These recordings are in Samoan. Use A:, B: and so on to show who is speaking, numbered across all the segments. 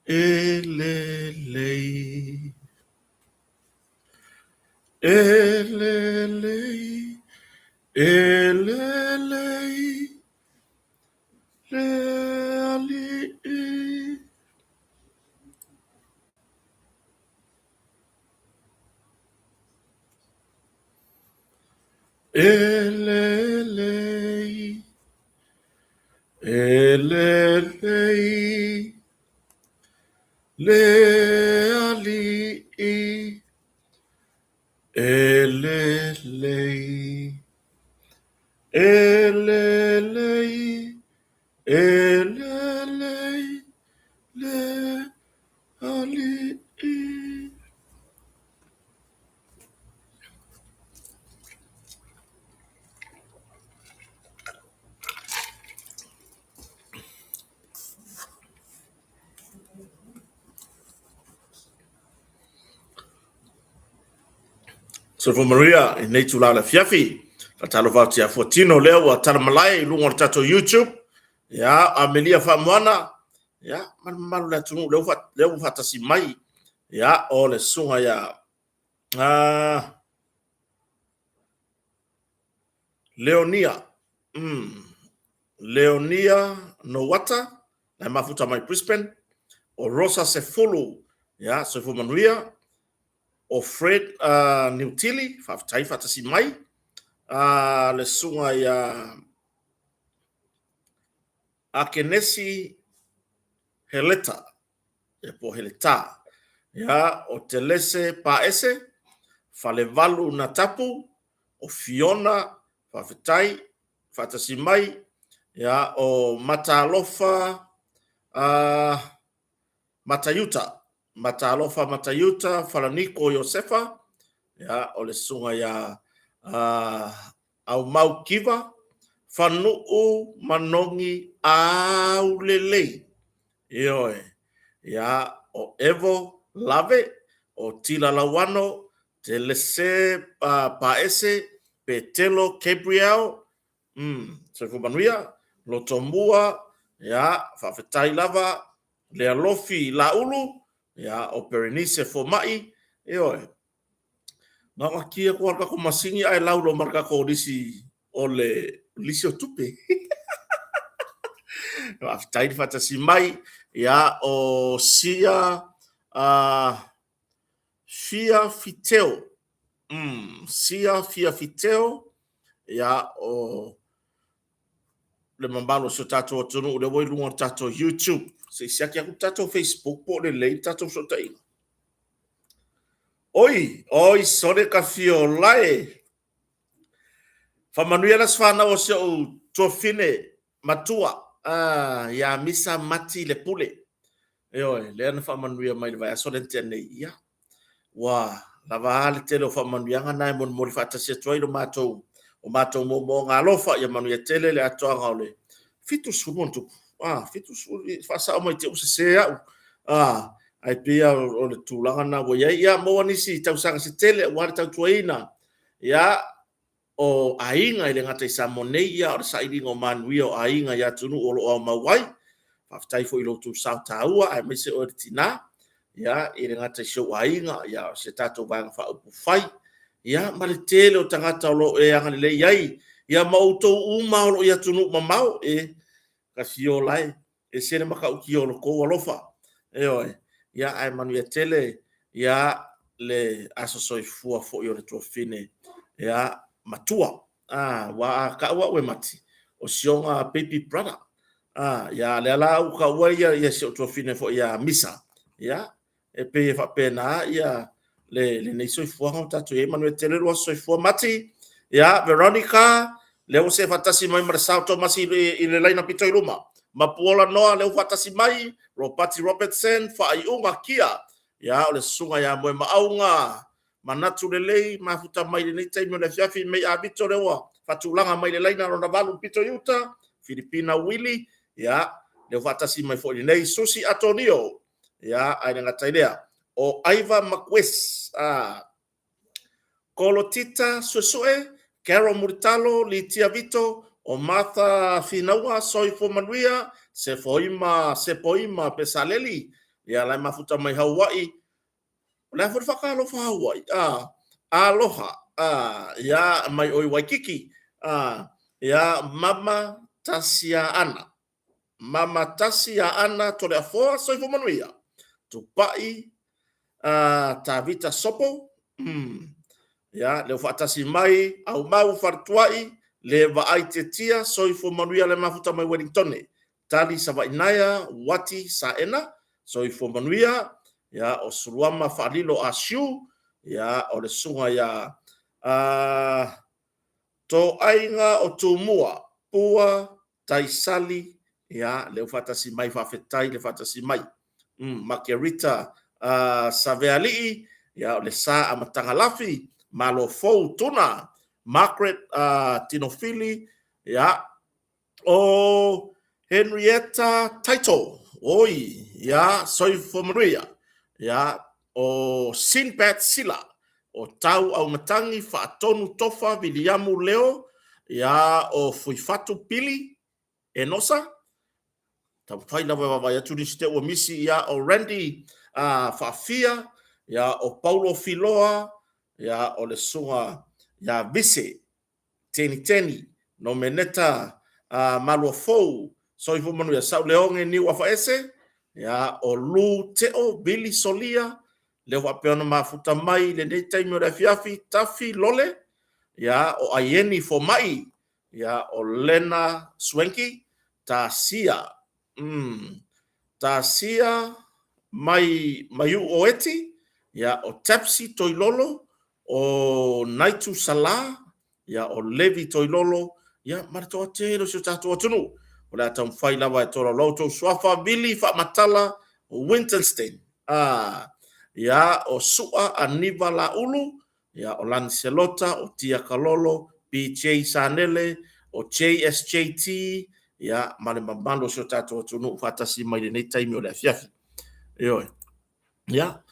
A: E lelei, e lelei, e lelei le Alii. E lelei, e lelei le Alii. E lelei, e lelei, e lelei le Alii. Soifua manuia i lenei itula o le afiafi. Faatalofa atu ia Fuatino lea ua tala malae i luga o le tatou YouTube. Ia, Amelia Faamoana, ia, ma le mamalu o le atunuu lea ua faatasi mai. Ia, o le susuga ia Leonia, Leonia Nowata, na e mafuta mai Brisbane, o Rosa Sefulu, ia, soifua manuia, o Fred Niutili, faafetai faatasi mai, le susuga ia Akenesi Heleta, ia po o Heleta, ia, o Telese Paese, Falevalu Natapu, o Fiona, faafetai, faatasi mai, ia, o Matalofa Mataiuta, Matalofa Mataiuta Falaniko Iosefa, ia, o le susuga ia Aumau Kiva, Fanuu Manogi Aulelei, ioe, ia, o Evo Lave, o Tila Lauano, Telese Paese, Petelo Gabriel, soifua manuia, Lotomua, ia, faafetai lava, Lealofi Laulu, ia, o Berenice Fomai, ioe. Na o tia ko tatou masini ae laulo ma le tatou lisi o le lisi o tupe. Faafetai le faatasi mai. Ia, o Sia Fia Fiteo. Sia Fia Fiteo. Ia, o le mamalu o si o tatou atunuu lea ua i luga o le tatou YouTube. Se i siaki atu le tatou Facebook po o lelei le tatou fesootaiga. Oi, oi sole ka fiola e. Faamanuia le aso fanau o si ou tuafine matua ia Misa Mati Lepule. Ioe, lea na faamanuia mai le vaiaso lea na tea nei. Ia, ua lava a le tele o faamanuiaga na e molimoli faatasi atu ai lo matou, o matou moomooga alofa. Ia manuia tele le atoaga o le 70 ona tupu. Ah, 70, faasao mai te i ua sese au. Ah, ae pei lava o le tulaga lena ua i ai. Ia, maua nisi tausaga se tele aua le tautuaina. Ia, o aiga e le gata i Samoa nei, ia, a o le sailiga o manuia o aiga i atunuu o lo o aumau ai. Faafetai foi i lo outou sao taua aemaise oe le tina, ia, e le gata i si ou aiga, ia, o se tatou Vaega Faaupufai, ia, ma le tele o tagata o lo o e agalelei ai, ia, ma outou uma o lo o i atunuu mamao, e ka fiola e. Ese le matautia o lo outou alofa. Ioe. Ia, ae manuia tele, ia, le aso soifua foi o le tuafafine, ia, matua. A, aua a tau au e Mati, o si ona baby brother. A, ia, lea la ua taua ia, ia si ou tuafafine foi ia Misa, ia, E pei e faapena ia le, lenei soifuaga ua tatou i ai. Manuia tele lua soifua Mati. Ia, Veronica, lea ua see faatasi mai ma le sao Tomasi i le, i le laina pito i luma. Mapuola Noa, lea ua faatasi mai. Ropati Robertson, faaiuga Kia. Ia, o le susuga ia Moemaauga, Manatu lelei, mafuta mai lenei taimi o le afiafi, Mei Avito lea ua faatulaga mai le laina lona valu pito i uta, Filipina Wili, ia, lea ua faatasi mai foi lenei Susi Atonio, ia, ae le gata i lea, o Aiva Makues, a, Kolotita Suesue, Carol Mulitalo, Litia Vito, o Martha Finauga, Soifua Manuia, Sefoima, Sepoima Pesaleli, Ia, la e mafuta mai Hawaii. O le a foi le faatalofa Hawaii? A, aloha. A, ia, mai oi Waikiki. A, ia, Mama Tasiaana. Mama Tasiaana Toleafoa, soifua manuia. Tupai Tavita Sopo, ia, leo faatasi mai, Aumau Faletuai, Le Vaai Tetia, soifua manuia le mafuta mai Wellingtone. Tali Savainaea, Wati Saena, soifua manuia, ia, o Suluama Faalilo Asiu, ia, o le susuga ia Toaiga o Tumua, Pua Taisali, ia, lea ua faatasi mai, faafetai le faatasi mai. Makerita Savealii, ia, o le Sa Amatagalafi, Malofou Tuna, Margaret Tinofili, ia, o Henrietta Taito, oi, ia, soifua manuia, ia, o Sinbad Sila, o Tau Aumatagi Faatonu Tofa Viliamu Leo, ia, o Fuifatu Pili Enosa, taumafai lava e vaavaai atu nisi te ua misi, ia, o Randy Faafia, ia, o Paulo Filoa, ia, o le susuga ia Vise Teniteni, Nomeneta Maluafou, Soifua Manuia, Sauleoge Niuafaese, ia, o Lu Teo, Vili Solia, lea ua faapea ona mafuta mai i lenei taimi o le afiafi, Tafi Lole, ia, o Aieni Fomai, ia, o Lena Swanky, Tasia, Tasia mai Maiu'u Oeti, ia, o Tapsy Toilolo, o Naitu Sala, ia, o Levi Toilolo, ia, ma le toatele o si o tatou atunuu. O le a taumafai lava e tolaulau tou suafa, Vili Faamatala Wintonstein, ia, o Su'a Aniva Laulu, ia, o Lani Selota, o Tia Kalolo, BJ Sanele, o JSJT, ia, ma le mamalu o si o tatou atunuu faatasi mai lenei taimi o le afiafi. Ioe. Ia,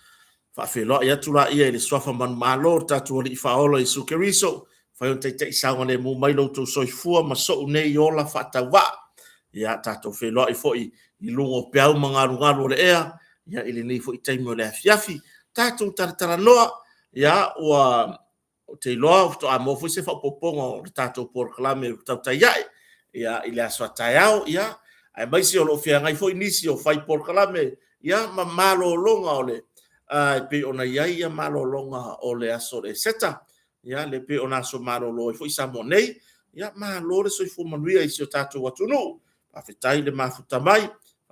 A: faafeiloai atu laia i le suafa manumalo o le tatou Alii Faaola Iesu Keriso, fai ona taitai saogalemu mai lo outou soifua ma so'u nei ola faatauvaa. Ia, tatou feiloai foi i luga o peau ma galugalu o le ea, ia, i lenei foi taimi o le afiafi. Tatou talatalanoa, ia, ua Ou te iloa faatoa maua foi se faaopoopoga o le tatou polokalame o tautai ae ia, i le aso a taeao, ia, aemaise o lo o feagai foi nisi o fai polokalame ia, ma malologa o le e pei ona i ai ia malologa o le aso o le Eseta, ia, le pei ona aso malolo ai foi Samoa nei. Ia, malo le soifua manuia i si o tatou atunuu. Faafetai le mafuta mai,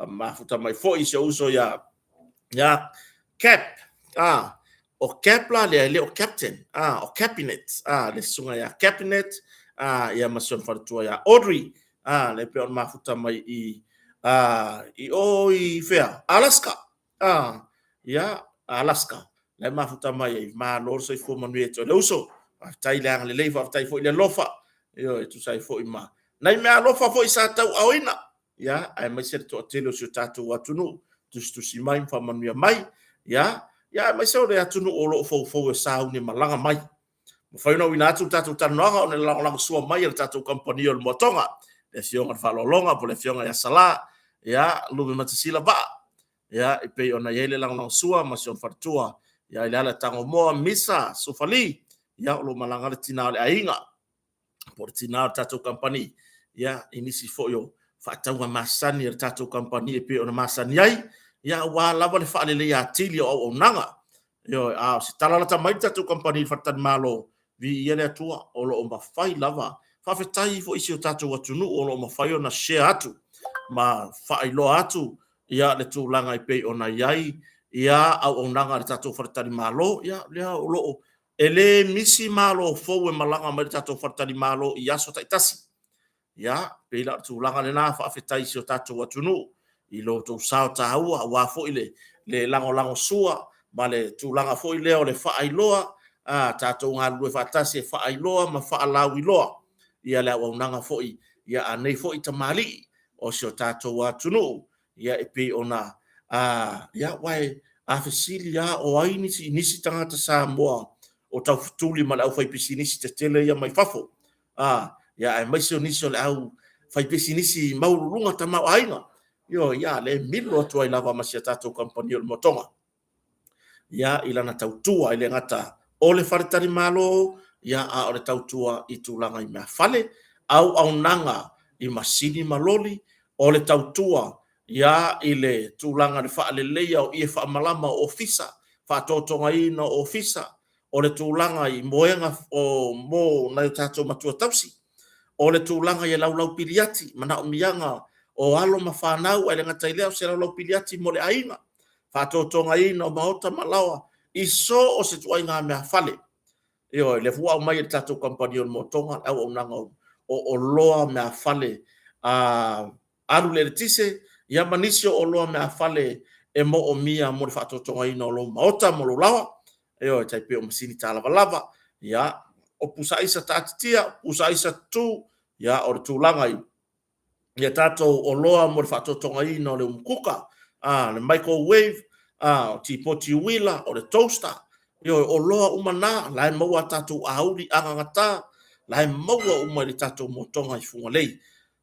A: mafuta mai foi i si ou uso ia ia Cap, o Cap la lea, e le o Captain, o Cabinet, le susuga ia Cabinet, ia ma si ona faletua ia Audrey, le pei ona mafuta mai i, i o i fea? Alaska, ia, Alaska, la e mafuta mai ai, malo le soifua manuia ia te oe le uso, faafetai le agalelei, faafetai foi le alofa, ioe, e tusa ai foi ma nai meaalofa foi sa tauaaoina, ia, aemaise le toatele o si o tatou atunuu, tusitusi mai ma faamanuia mai, ia, ia, aemaise o le atunuu o lo o foufou e sauni e malaga mai. Mafai ona auina atu le tatou talanoaga ona e lagolagosua mai e le tatou kamupani o le Moatoga, le Afioga i le Faaaloaloga po o le Afioga ia Sala, ia, Lupematasila Vaa, ia, e pei ona i ai le lagolagosua ma si ona faletua, ia, i le ala Tagomoa Misa Sufali, ia, o lo o malaga le tina o le aiga. po o le tina o le tatou kamupani, ia, i nisi foi o faatauga masani a le tatou kamupani e pei ona masani ai, ia, aua lava le faaleleia atili o auaunaga. Ioe, a o se tala lata mai le tatou kamupani i le faletalimalo, viia le Atua, o lo o mafai lava. Faafetai foi i si o tatou atunuu o lo o mafai ona share atu ma faailoa atu ia le tulaga e pei ona i ai ia auaunaga a le tatou faletalimalo, ia lea o lo o E le misi malo fou e malaga mai le tatou faletalimalo i aso taitasi. Ia, pei la o le tulaga lena, faafetai i si o tatou atunuu i lo outou sao taua aua foi le, le lagolagosua ma le tulaga foi lea o le faailoa, a tatou galulue faatasi e faailoa ma faalauiloa ia le auaunaga foi ia a nei foi tamalii o si o tatou atunuu. Ia e pei ona ia aua a fesili lava o ai nisi, nisi tagata Samoa o taufetuli ma le aufaipisinisi tetele ia mai fafo, ia aemaise o nisi o le aufaipisinisi maualuluga tamaoaiga. Ioe, ia, lea e milo atu ai lava ma si a tatou kamupani o le Motoga. Ia, i lana tautua, e le gata o le faletalimalo, ia, a o le tautua i tulaga i meafale, auaunaga i masini ma loli, o le tautua, ia, i le tulaga i le faaleleia o ie faamalama o ofisa, faatotogaina o ofisa, o le tulaga i moega o, mo nai o tatou matua tausi, o le tulaga i laulau piliati, manaomiaga o alo ma fanau, ae le gata i lea o se laulau piliati mo le aiga, faatotogaina o maota ma laoa i so o se ituaiga meafale. Ioe, lea foi ua aumai e le tatou kamupani o le Motoga le auaunaga o oloa meafale alu i le eletise, ia ma nisi o oloa meafale e moomia mo le faatotogaina o lou maota ma lou laoa. Ioe, tai pei o masini talavalava, ia, o pusa aisa taatitia, pusa aisa tutu, ia, o le tulaga i ia tatou oloa mo le faatotogaina o le umukuka, le microwave, o tipoti uila, o le toaster, ioe, o oloa uma na, la e maua a tatou auli agagata, la e maua uma i le tatou motoga i Fugalei.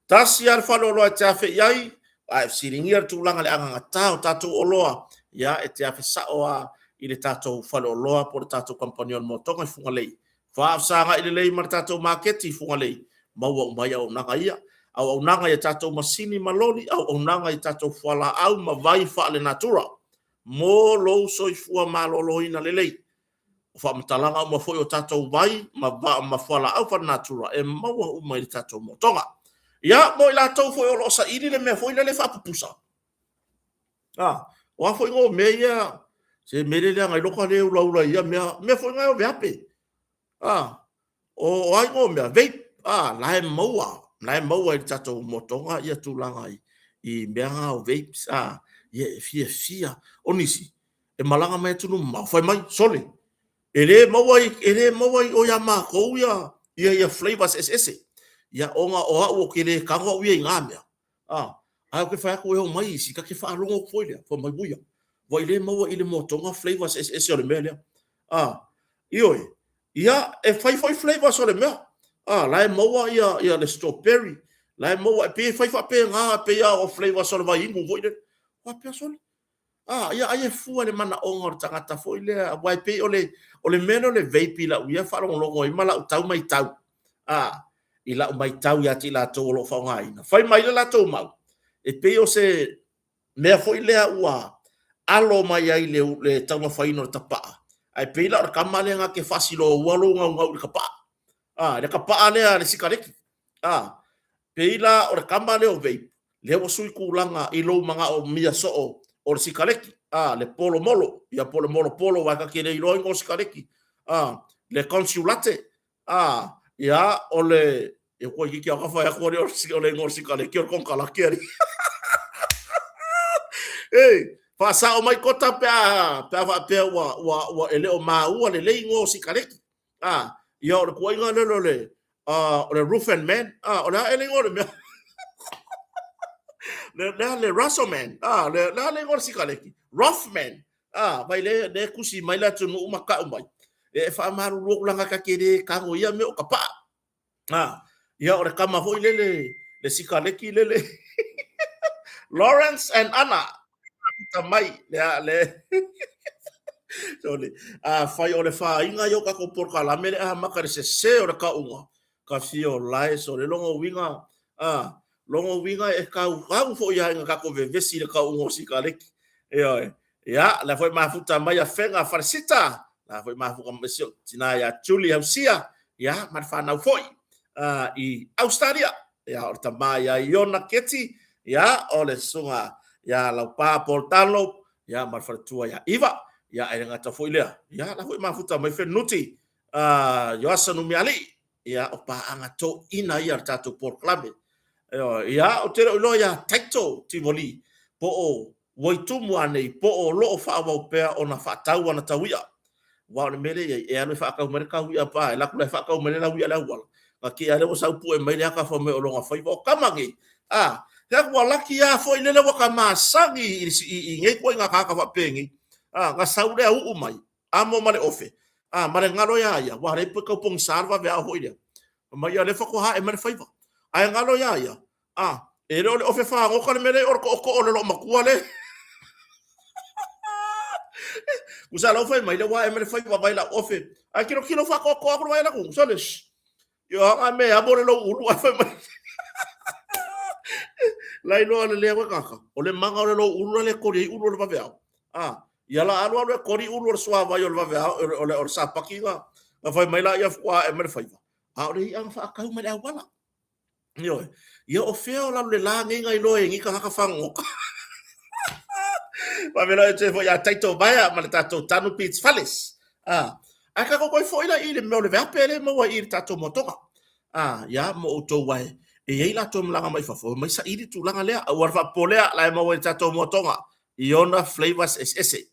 A: Tasi lava le faleoloa e te afe i ai, a e fesiligia le tulaga i le agagata o tatou oloa, ia e te afe sao lava i le tatou faleoloa po o le tatou kamupani o le Motoga i Fugalei. Faafesagai lelei ma le tatou maketi i Fugalei, maua uma ai auaunaga ia. Auaunaga i tatou masini ma loli, auaunaga i tatou fualaau ma vai faalenatura mo lou soifua maloloina lelei. O faamatalaga uma foi o tatou vai ma fualaau faalenatura e maua uma i le tatou motoga. Ia, mo i latou foi o lo o saili le mea foi lele e faapupusa, o a foi no mea ia, se mea lea leaga ai lota le ulaula i ia mea, mea foi na e veape. O a igoa o mea? Vape, la e maua, la e maua i le tatou motoga ia tulaga i mea na o vapes, ia e fiafia. O nisi, e malaga mai atunuu mamao, fai mai, sole, e le maua i, e le maua i o ia matou ia, ia flavors eseese. Ia, ona o au ou te le tago au ia i na mea, ae ou te fai atu e omai isi, ta te faalogo atu foi lea, fai mai, uia, ua i le maua i le motoga flavors eseese o le mea lea. Ioe, ia, e fai foi flavors o le mea. La e maua ia le strawberry, la e maua, e pei e fai faapena, e pei lava o flavors o le vaiinu foi lele. Ou faapea, sole, ia ai e fua i le manaoga o le tagata foi lea, aua e pei o le mea lea o le vape i lau ia faalogologo i ai ma lau tau matau, i lau matau ia te i latou o lo o faaaogaina, fai mai le latou mau, e pei o se mea foi lea ua alo mai ai le taumafaina o le tapaa, ae pei la o le tama lea na te faasiloua lou naunau i le tapaa, le tapaa lea le sikaleki, pei la o le tama lea o vape, lea ua sui tulaga i lou manaomia soo o le sikaleki, le polomolo, ia po o le molopolo aua ta te le iloa igoa o sikaleki, le consulate, ia, o le, ia toeitiiti lava ona fai atu alii o le igoa o le sikaleki o le konekarate alii. Ei, faasao mai Kota pe a faapea ua e le o maua lelei igoa o sikaleki. Ia o le tuuaiga lea o le o le roof and man, o le a ea le igoa o le mea? Le le Russell man, le a le igoa o le sikaleki? Rough man. Vai le le tusi mai le atunuu ma tau mai. E faamalulu atu leaga ta te le tago i ia mea o tapaa. Ia o le tama foi lele, le sikaleki lele. Lawrence and Anna. Puta mai, le, le. Sorry. Afai o le fāiga ia o tatou polokalame le amata i le sese o le tauga, ka fia o lae, sole, lona uiga, lona uiga e tautau foi lava ina tatou vevesi i le tauga o sikaleki. Ioe. Ia, lea foi mafuta mai a Fega Falesita, la foi mafuta mai si ou tina ia Julie Hausia, ia, ma le fanau foi i Australia. Ia, o le tama ia Iona Keti, ia, o le susuga ia Laupa Paul Dunlop, ia, ma le faletua ia Iva. Ia, e le gata foi lea, ia, la foi mafuta mai Fenuti, Ioasa Numialii, ia, o paaga toeaiina ia a le tatou polokalame. Ia, ou te le o iloa ia Taito Tivoli, po o ua i Tumua nei, po o lo o faaauau pea ona faatau ana taui'a. Aua o le mea lea e i ai, e alu e faatau mai le taui'a pa, e alu atu la e faatau mai le laui'a i le auala, na tea lea ua sau pue mai le ata fai mai o lona faiva. O tama nei, a, he atu ua laki lava foi lele ua ta masani i nei ituaiga tagata faapenei, a, na sau lea uu mai, amo ma le ofe, a, ma le galo iā ia, ua leai pe tau pogisa le vaveao foi lea. Fai mai, ia o lea faatoa ae mai le faiva. Ae galo iā ia, a, E le o le ofe fagota le mea lea, o le tootoo o le loomatua lea. Tusa la ua fai mai le ua ae mai le faiva vai lau ofe. Ae tilotilo faatoatoa atu le vai atu, sole, shh. Io anga me amo le lou ulu ae fai mai. La iloa le lea koe kaka. O le maga o le lou ulu la le koli ai ulu o le vaveao. Ah, ia la alu alu e koli ulu o le suavai o le vaveao o le sapaki na. Na fai mai la ia fua ae mai le faiva. A o le i'a na faatau mai le auala. Ioe. Ia o fea o lalo le la nei na iloa e ni tagata fagogota. Faafeiloai atu ai foi ia Taito Vaea ma le tatou Tanu Beach Fales. Ah, ae tatou toe foi la i le mea o le veape lea e maua i le tatou motoga. Ah, ia mo outou ae e i ai latou e malaga mai fafo, e omai saili le tulaga lea. Aua le faapopolea la e maua i le tatou motoga i ona flavours eseese.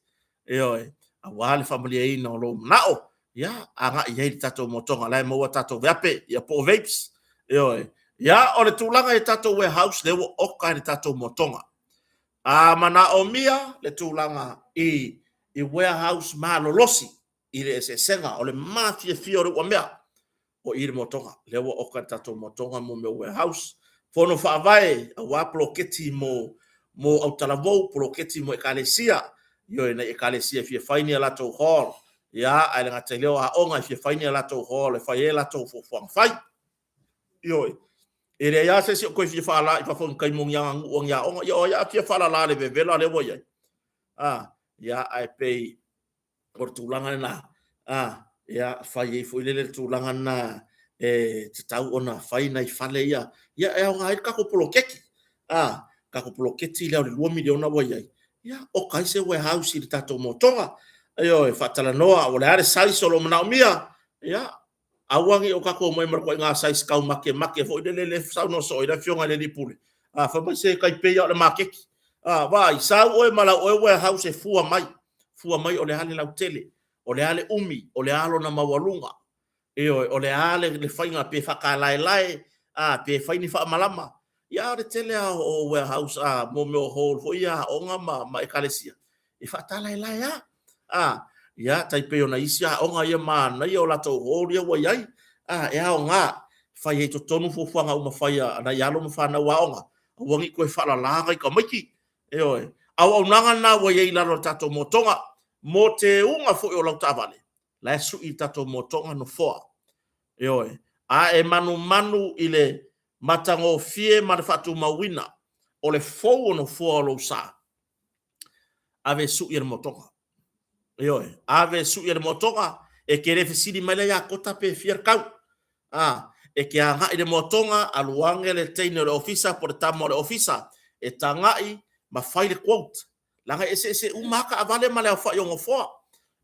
A: Ioe, aua le faamalieina o lou manao, ia, agai i ai le tatou motoga, la e maua tatou veape, ia po o vapes, ioe. Ia, o le tulaga i tatou warehouse, lea ua oka i le tatou motoga. A manaomia le tulaga i i warehouse malolosi i le eseesega o le mafiafia o le uamea, o i le motoga. Lea ua oka le tatou motoga mo mea warehouse, fono faavae aua poloketi mo mo autalavou, poloketi mo ekalesia, ioe, nai ekalesia e fia fai ni a latou hall, ia, ae le gata i lea o aoga e fia fai ni a latou hall e fai ai latou fuafuaga fai. Ioe, e leai lava se isi o toe fia faala i fafo i ni tai mo ni aganuu a ni aoga, ia o ai a fia faalala i le vevela lea ua i ai. A, ia, ae pei o le tulaga lena, a, ia, fai ai foi lele le tulaga lena e tatau ona fai nai fale ia, ia e aoga ai le tatou poloketi, a, tatou poloketi lea o le $2 miliona ua i ai, ia, oka ai se warehouse i le tatou motoga, ioe, faatalanoa, o le a le size o lo o manaomia, ia, Aua ne i o tatou omai ma le ituaiga size tau makemake foi lele lea e saunoa soo ai le Afioga i le Alii Pule, a, fai mai se tai pei lava o le maketi. A, vaai, sau oe ma lau oe warehouse e fua mai, fua mai o le a le lautele, o le a le umi, o le a lona maualuga, ioe, o le a le faiga pe faatalaelae, a, pe fai ni faamalama. Ia, a o le tele lava o warehouse, a, mo mea o hall foi ia a aoga ma ekalesia, e faatalaelae lava. A, ia, tai pei o nai isi aoga ia manaia o latou hall ia ua i ai, a, e aoga, e fai ai i totonu fuafuaga uma fai a nai alo ma fanau aoga, aua ne i toe faalala nai tamaiti. Ioe. Auaunaga lena ua i ai i lalo o le tatou motoga, mo teuga foi o lau taavale, la e sui i le tatou motoga nofoa. Ioe. A e manumanu i le matagofie ma le faatumauina o le fou o nofoa o lou sa, ave e sui e le motoga. Ioe, ave e sui e le motoga, e te le fesili mai lea ia Kota pe fia le tau. A, e te agai i le motoga, alu ane le teine o le ofisa po o le tama o le ofisa, e tagai ma fai le quote. Leaga e eseese uma lava taavale ma le aofai o nofoa.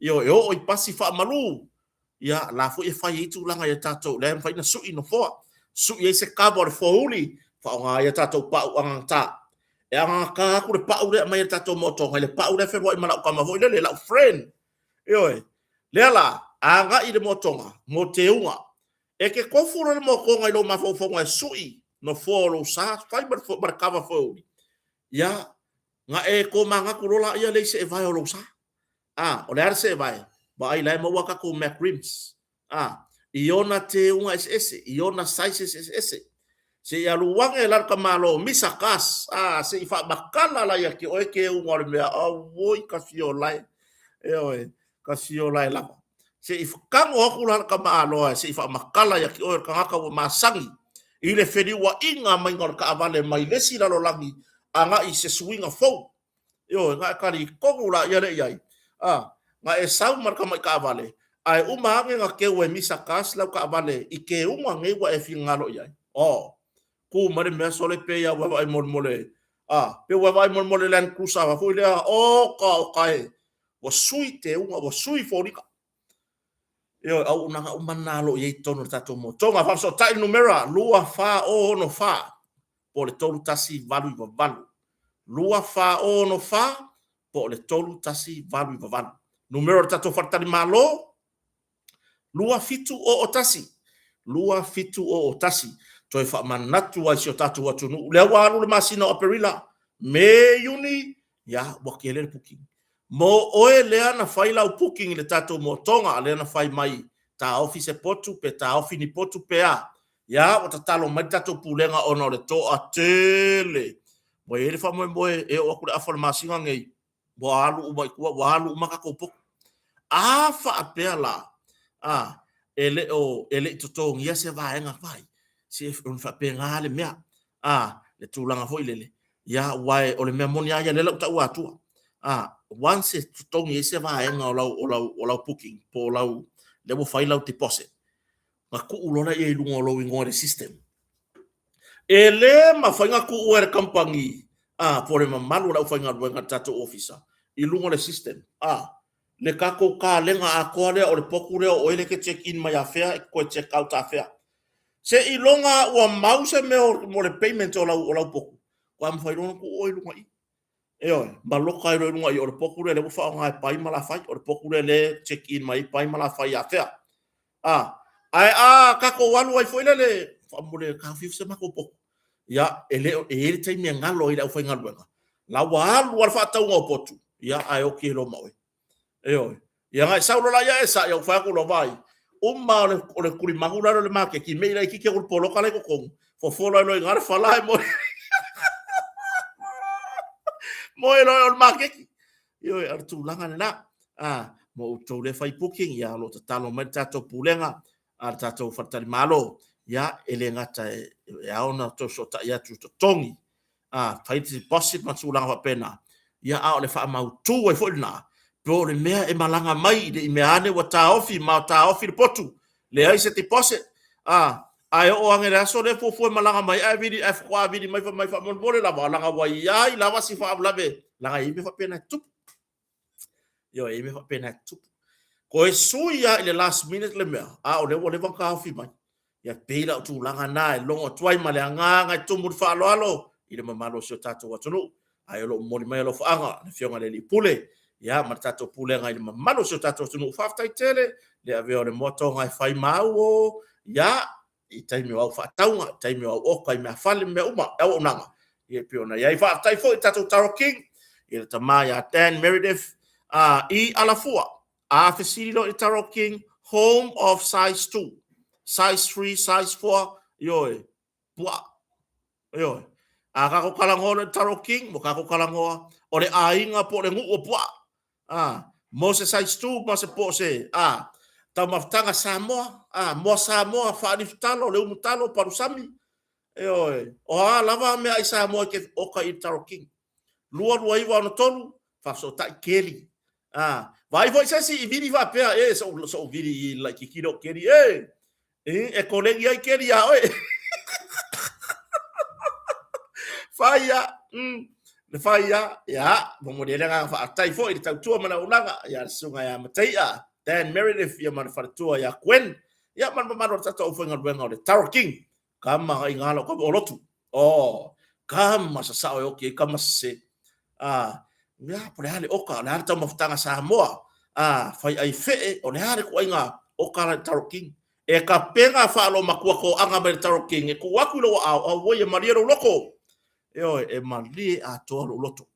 A: Ioe, e oo i pasi faamalu, ia, la foi e fai ai tulaga i a tatou, lea e mafai ona sui nofoa, sui ai se kava o le foeuli, faaaoga ai a tatou pau agagata. E agagata atu le pau lea e aumai e le tatou motoga i le pau lea e feluai ma lau tama foi lele, lau friend. Ioe. Lea la, agai i le motoga mo teuga. E te tofu loa le motoga i lou mafaufauga e sui nofoa o lou sa, fai ma le kava foeuli, ia, na e tomanatu loa laia lea i seevae o lou sa. A, o le a le seevae? Vaai, la e maua tatou Mac Rims, a, i ona teuga eseese, i ona sizes eseese. Se i alu ane la le tamaloa o Misa Kas, a, se i faamatala la ia te oe teuga o le mea, auoi ka fiolae, ioe, ka fiolae lava. Se i tago atu la le tamaaloa se i faamatala ia te oe o le tagata ua masani i le feliuaiga maiga o le taavale mai le isi lalolagi agai i se suiga fou. Ioe, na e talitonu laia lea i ai, a, na e sau ma le tamai taavale, ae uma ane na teu e Misa Kas lau taavale i teuga nei ua e finagalo i ai. Oh, tu mai le mea sole pei lava ua e vaai molemole, a, pei ua e vaai molemole i le Land Cruiser foi lea, oka oka e, ua sui teuga, ua sui foliga. Ioe, auaunaga uma na o lo o i ai i totonu o le tatou motoga. Faafesootai le numera 2464 po o le 3198. 2464 po o le 3198. Numera o le tatou faletalimalo, 2701. 2701. Toe faamanatu ai si o tatou atunuu. Lea ua alu le masina o Aperila, Me, Iuni, ia, ua tele le booking. Mo oe lea na fai lau booking i le tatou motoga, lea na fai mai taofi se potu pe taofi ni potu pe a. Ia, ua tatalo mai le tatou pulega ona o le toatele. Ua i ai le faamoemoe e oo atu i le afa o le masina lenei, ua alu uma i tua, ua alu uma tatou potu. A faapea la, a, e le o, e le i totogia se vaega fai, se o le faapena le mea, a, le tulaga foi lele, ia, aua o le mea moni lava ia, lea o le a ou taua atua, a, once e totogi ai se vaega o lau, o lau, o lau booking, po o lau, lea ua fai lau deposit, ona tuu loa lea i luga o lou igoa i le system. E le mafai ona tuua e le kamupani a, po o le mamalu o le aufaigaluega a le tatou ofisa i luga o le system a, le tatou kalega atoa lea o le potu lea o oe lea e te check in mai afea e te toe check out afea. Seiloga lava ua mau se mea mo le payment o lau, o lau potu, faatoa mafai loa ona tuu oe i luga i i. Ioe, ma loka ai loa i luga i o le potu lea lea ua faaaoga e pai ma lafai, o le potu lea lea e check in mai ai pai ma lafai afea. A, ae a tatou alu ai foi lele, faamolemole taofiofi se matou potu. Ia, e le o, e i ai le taimi e galo ai i le aufaigaluega, la ua alu lava le faatauga o potu, ia ae oti ai loa ma oe. Ioe. Ia na e sau loa la ia e sa'i, ou fai atu loa, vaai, uma o le, o le tulimanu lalo i le maketi, me'i laitiiti atu le poloka la i totonu, fofola ai loa i ina le fala e moe. Moe loa o le maketi. Ioe, o le tulaga lena. Ah, mo outou lea fai booking, ia o lo o tatalo mai le tatou pulega, a le tatou faletalimalo, ia e le gata e, e ao ona outou fesootai atu i totogi a, fai deposit ma tulaga faapena, ia a o le faamautu ai foi lena, po o le mea e malaga mai i mea ane ua taofi ma taofi le potu, leai se deposit, a, ae oo ane i le aso lea fuafua e malaga mai ae vili, ae faatoa vili mai fai mai faamolemole lava, leaga ua i ai lava si faalavelave, leaga e i ai mea faapena e tutupu. Ioe, e i ai mea faapena e tutupu. Toe sui lava i le last minute le mea, a o lea ua leva ona taofi mai. Ia pei la o tulaga na e logo atu ai ma le agaga e tumu i le faaaloalo i le mamalu o si o tatou atunuu. Ae o lo o momoli mai alofaaga le Afioga i le Alii Pule, ia ma le tatou pulega i le mamalu o si o tatou atunuu. Faafetai tele le avea o le moa toga e fai ma au o, ia, i taimi o au faatauga, i taimi o au oka i meafale ma mea uma, le auaunaga, ia e pei ona i ai. Faafetai foi i le tatou Taro King, i le tama ia Dan Meredith, i Alafua. A fesili loa i le Taro King, home of size 2, size 3, size 4, ioe, puaa. Ioe. A tatou talanoa loa i le Taro King, ua tatou talanoa, o le aiga po o le nuu o puaa. A, mo se size 2 ma se po o se, a, taumafataga Samoa, a, moa Samoa, faalifu talo, le umu talo, palusami, ioe, o a lava meaai Samoa e te oka i le Taro King. 22963, faafesootai Keli. A, vaai foi se isi i vili faapea, e, so'u, so'u vili i laitiiti lea o Keli, e, e, e koleni ai Keli iā oe. Fai ia, le fai ia, ia, momoli ai le agaga faafetai foi i le tautua ma le auaunaga ia le susuga ia Mataia, Dan Meredith, ia ma le faletua ia Gwen, ia ma le mamalu o le tatou aufaigaluega o le Taro King. Kama i ngā lau kama o lotu. Oh, kama sa sao e oki ai kama sese. Ah, mea, po le a le oka, o le a le taumafataga Samoa. Ah, fai ai fee, o le a le kuaiga oka la i le Taro King. E ka pega whaalomatua ko anga mai le Taro King, e ku aku i lou aao, auoi e malie lou loko. Ioe, e malie atoa lou loto.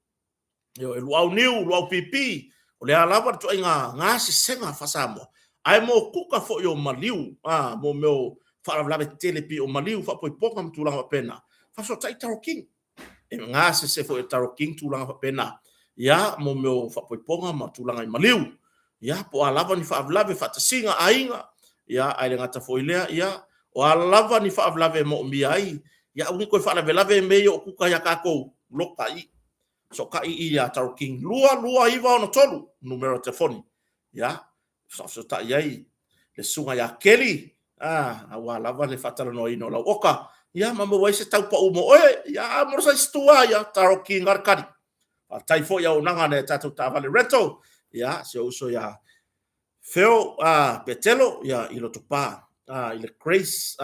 A: Ioe, luau niu, luau pipi, o le a lava le ituaiga gasesega faa-Samoa. Ae mo kuka foi o maliu, a, mo mea o faalavelave tetele pei o maliu, faapoipoga ma tulaga faapena, faafesootai Taro King. E gasese foi e Taro King tulaga faapena. Ia, mo mea o faapoipoga ma tulaga i maliu. Ia, po o a lava ni faalavelave, faatasiga, aiga, ia, ae le gata foi i lea, ia, o a lava ni faalavelave e moomia ai, ia aua ne i toe faalavelave mea ia o kuka ia tatou, loka i Fesootai i ia Taro King 22963 numera o telefoni. Ia, faafesootai ai le susuga ia Kelly, ah, aua lava le faatalanoaina o lau oka, ia ma maua ai se tau pau mo oe, ia, a mo le size 2 lava ia, Taro King lava le kali. Faafetai foi i auaunaga a nai a tatou taavale rental, ia, si ou uso ia Phil Petelo, ia, i Lotopa, i le Grace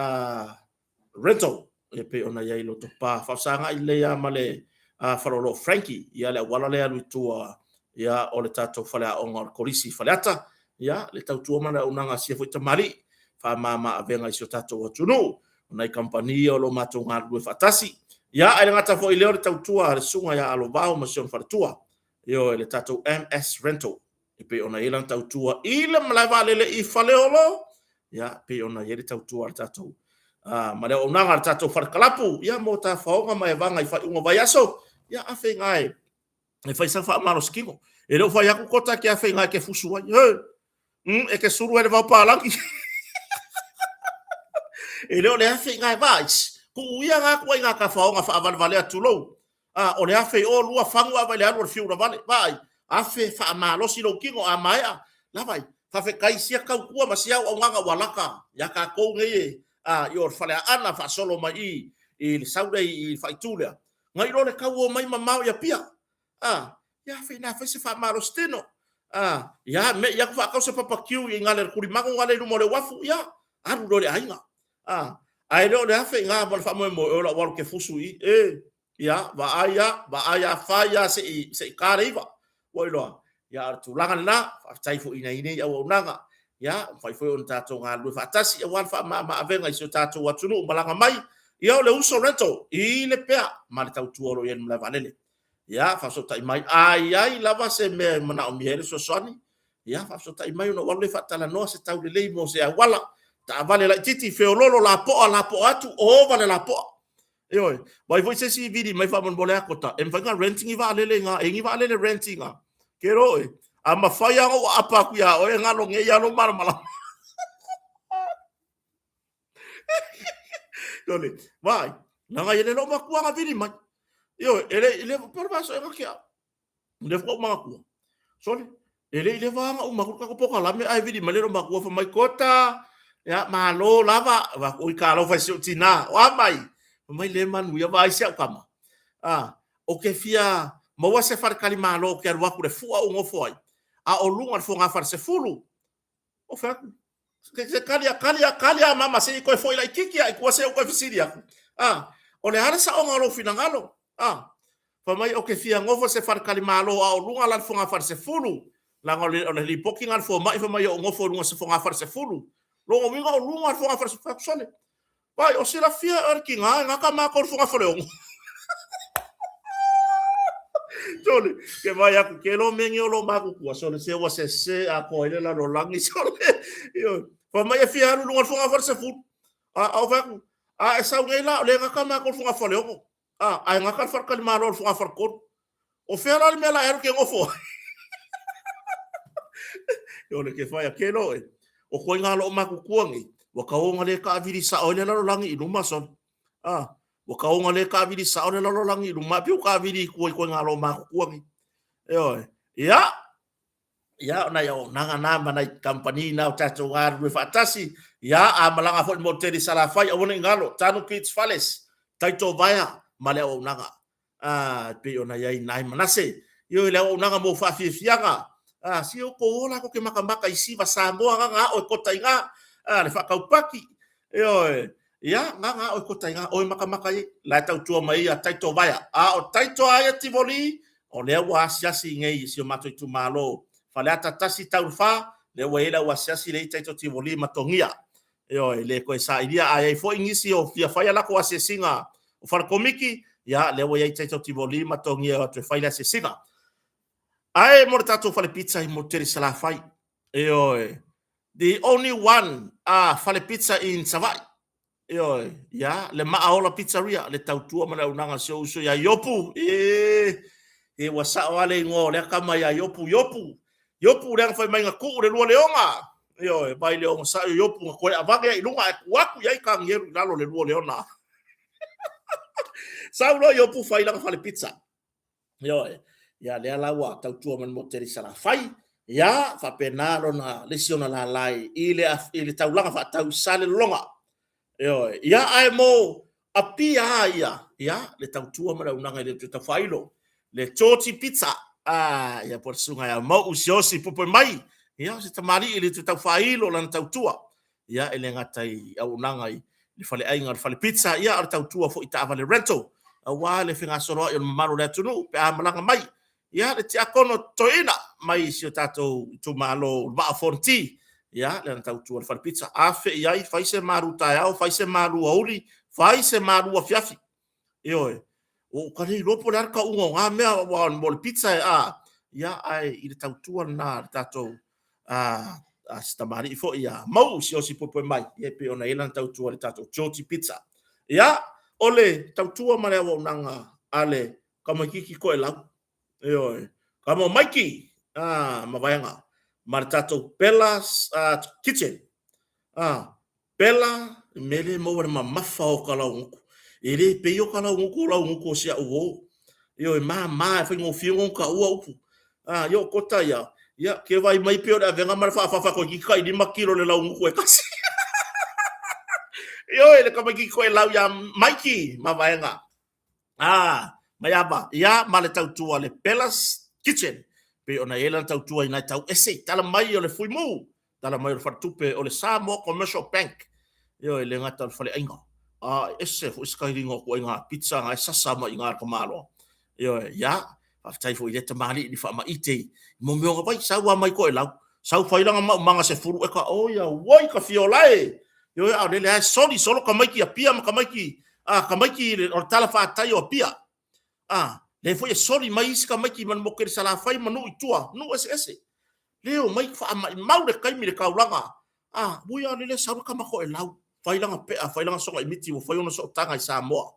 A: Rental, e pei ona i ai i Lotopa. Faafesagai lelei lava ma le faleoloa o Frankie, ia le auala lea e alu i tua ia o le tatou faleaoga o le Kolisi i Faleata, ia le tautua ma le auaunaga a sia foi tamalii, faamama avega i si o tatou atunuu, o nai kamupani ia o lo o matou galulue faatasi. Ia, ae le gata foi i lea o le tautua a le Susuga ia Alovao ma si ona faletua, ioe, le tatou MS Rental. E pei ona i ai lana tautua i le malae vaalele i Faleolo, ia, pei ona i ai le tautua a le tatou Ma le auaunaga a le tatou fale kalapu, ia mo tafaoga ma evaga i faaiuga o vaiaso, ia afe i ina e fai sau faamalosi tino. E le o fai atu Kota e te afe i ina e te fusu ai. He! E te sulu ai le vao palagi. E le o le afe i ina e vaai, tuu ia na atu ai ina tafaoga faavalevalea tulou. A, o le afe i o lua fagu ava i le alu o le fiu lavale. Vaai, afe faamalosi lou tino a maea, lava ai, faafetai sia tautua ma sia auaunaga ua lata ia tatou nei e, a, i o le Faleaana faasolo mai i i le sau lea i le faaitu lea, nai lo le tau o mai mamao i Apia. A, ia afe ina fai se faamalosi tino. A, ia me'i atu faatau se papa kiu i gale le tulimanu gale i luma o le uafu, ia, alu loa i le aiga. A, ae le o le afe i ina ma le faamoemoe, o lau alu ke fusu i i, e, Ia, vaai a, vaai a, fai a se i, se i ta le iva. Ua iloa. Ia, o le tulaga lena, faafetai foi i nai nei auaunaga. Ia, ua mafai foi ona tatou galulue faatasi aua le faamama-avega i si o tatou atunuu malaga mai. Ia, o le Uso Rental i le pea ma le tautua o lo o i ai i le malae vaalele. Ia, faafesootai mai, a i ai lava se mea e manaomia ai le fesoasoani, ia, faafesootai mai ona ou alu lea faatalanoa se taulelei mo se auala, taavale laitiiti, feoloolo, lapoa, lapoa atu, ova le lapoa. Ioe, vaai foi se isi vili mai faamolemole a Kota, e mafai ona rent ni vaalele i ina, e i ai ni vaalele rent i ina. Ke ro oe, a mafai lava ona ou aapa atu iā oe, e galo nei lava lou malamalama. Ioe, vaai, leaga e le lou matua na vili mai. Ioe, e le i leva, pe o le vaiaso ea na tea. O lea faatoa ou manatua. Sole, e le i leva lava ona uma atu le tatou polokalame ae vili mai le loomatua fai mai, Kota, ia malo lava. Ou fai atu, oi talofa i si ou tina, o a mai? Fai mai, le manuia, vaai si au tama. A, ou te fia maua se faletalimalo ou te alu atu i le fua ou nofo ai, a o luga o le fogafale 10. Ou fai atu, se kali a, kali a, kali a mama se i toe foi laitiiti lava i tua se i ou toe fesili atu. A, o le a le saoga o lou finagalo? A, fai mai ou te fia nofo i se faletalimalo a o luga la le fogafale 10, leaga o le, o le lipoti lena a le fomai fai mai ou nofo i luga o se fogafale 10. Lona uiga o luga o le fogafale 10, fai atu sole, Vai, o silafia e oe le tiga, e gata matou i le fogafaleono. Sole, ke vai aku, ke lo mea nei o lo matutua, sole, se ua sese atoa ai le lalolagi, sole. Ioe. Fai mai e fia alu i luga o le fogafale 10. A, a ou fai atu, a e sau nei la, o lea e gata matou i le fogafaleono. A, ae gata le faletalimalo i le fogafale 3. O fea la le mea la e alu ke nofo ai? Ioe, ke fai a ke lo e. O koe ngā loo matutua nei, ua taoga le taavili sao ai le lalolagi i luma sole. A, ua taoga le taavili sao le lalolagi i luma, e pei ua taavili i tua i koe ngā loo matutua nei. Ioe. Ia, ia, o nai auaunaga na ma nai kamupani na o tatou galulue faatasi. Ia, a malaga foi i le motu tele i Salafai, aua ne i galo, Tanu Kids Fales, Taito Vaea ma le auaunaga. A, e pei ona i ai nai Manase. Ioe, le auaunaga mo faafiafiaga. A, si o kou ola ko ke makamaka i Siva Samoa nga nga o e kota i nga. A, le whakaupaki. Ioe, ia, nga nga o e kota i nga o e makamaka i. La e tautua mai ia Taito Vaea. A, o Taito aia Tivoli, o lea ua asiasi nei i si o matou itumalo. Faleata 1 tau 4, lea ua i ai le au asiasi lea i Taito Tivoli ma Togia. Ioe, le toe sailia, a i ai foi nisi o fia fai a latou asiasiga o fale komiki, ia, lea ua i ai Taito Tivoli ma Togia e o atu e fai le asiasiga. Ae mo le tatou fale pizza i Motutele i Salafai, ioe, the only one a fale pizza in Savaii, Ioe, ia, le Maaola Pizzeria, le tautua ma le auaunaga a si ou uso ia Iopu. E, e ua sao lava le igoa o lea tama ia Iopu, Iopu, Iopu lea na fai mai na tuu le lua leoga. Ioe, vai le ogasai o Iopu na toe avane ai i luga ae tuu atu i ai Kanielu i lalo le lua leona. Sau loa Iopu fai lana fale pizza. Ioe, ia lea la ua tautua mai le motu tele i Salafai, ia faapena lona le isi ona lala i le i le taulaga faatau i Salelologa. Ioe, ia ae mo Apia lava ia, ia le tautua ma le auaunaga i le toe taufailo, le Georgie Pizza, a ia po o le susuga ia Mauu Siaosi Popoe mai, ia o se tamalii i le toe taufailo lana tautua. Ia, e le gata i auaunaga i le faleaiga o le fale pizza, ia, a o le tautua foi i taavale rental, aua le fegasoloai o le mamalu o le atunuu pe a malaga mai. Ia, le tiakono toeaina mai si o tatou itumalo o le Vaa o Fonoti, ia, lana tautua i le fale pizza. Afe i ai, fai se malu taeao, fai se malu aoauli, fai se malu afiafi. Ioe, ua ou tali iloa po o le a le tauga o na mea, aua mo le pizza e, a, ia, ae i le tautua lena a le tatou a si tamalii foi ia Mau'u Siaosi Poepoe mai, ia e pei ona i ai lana tautua i le tatou Georgie Pizza. Ia, o le tautua ma le auaunaga a le tamaitiiti toelau, ioe, tama o Maiki ma Vaega, ma le tatou Bella's Kitchen. Pela, le mea lea e maua i le mamafa o ta laugutu. E le pei o ta laugutu o laugutu o si au uo. Ioe, e mama, e faigofie ona taua upu. A, ia o Kota ia, ia, ke vaai mai pei o le avega ma le faafafa toeitiiti tai 5 kilo le laugutu e tasi. Ioe, le tamaitiiti toelau ia Maiki ma Vaega. A, Maiava, ia ma le tautua le Bella's Kitchen. Pei ona i ai lana tautua i nai tau ese i tala mai o le Fuimu, tala mai o le faletupe o le Samoa Commercial Bank. Ioe, e le gata o le faleaiga, a e ese foi se kailiga o ituaiga pizza na e sasa mai i ina i le tamaloa. Ioe, ia, faafetai foi i lea tamalii i le faamaite i mea o ona vai, sau lava mai Toelau, sau fai lana maumaga 10 eka, oi auoi ka fiola e! Ioe, a o lele lava e soli solo tamaiti Apia ma tamaiti, a, tamaiti o le talafatai o Apia. A, lea foi e soli mai isi tamaiti mai le motu tele Salafai ma nuu i tua, nuu eseese. Lea e omai faamaimau le taimi i le taulaga. A, ui a o lele e sau le tama toelau, fai lana pea, fai lana sogaimiti ua fai ona sootaga i Samoa.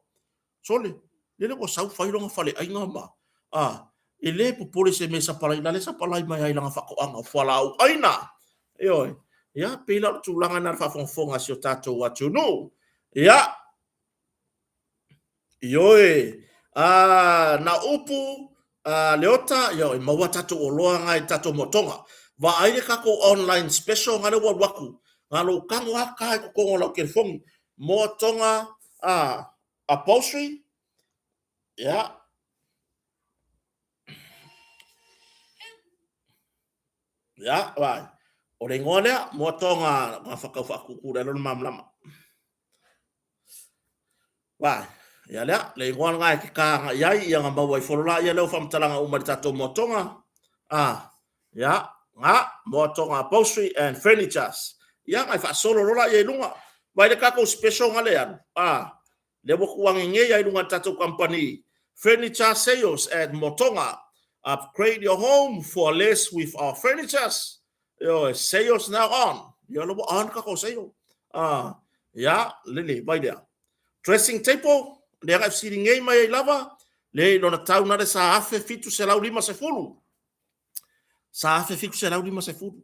A: Sole, lele ua sau fai lona faleaiga ma, a, e le popole i se mea e sapalai, la le sapalai mai lava i lana faatoaga o fualaau aina. Ioe. Ia, pei la o le tulaga lena i le faafogafoga a si o tatou atunuu. Ia, ioe, a, na upu a Leota, ia, e maua tatou oloa na i tatou moatoga. Vaai le tatou online special na lea ua alu atu, na lou tago lava ta i totonu o lau telefoni, moatoga a, upholstery, ia, ia, vai. O le igoa lea, moatoga na whakau whakuku le lona mamlama. Vai, ia lea, le igoa lena e te kāga i ai, ia nga maua i folo la, ia lea o whamatalanga uma i le tatou moatoga. Ah, ia, nga, moatoga upholstery and furnitures. Ia, ngai whaasolo lola ia i lunga. Vai le tatou special nga le alu. Ah, Lea ua tuuage nei ai luga i le tatou kamupani Furniture Sales at Motoga. Upgrade your home for less with our furnitures. Ioe, sales now on. Ia la ua on tatou sale. Ah, ia, lele, vai lea. Dressing table, lea na e fesili nei mai ai lava, le i lona tau na le sa 1750. Sa 1750.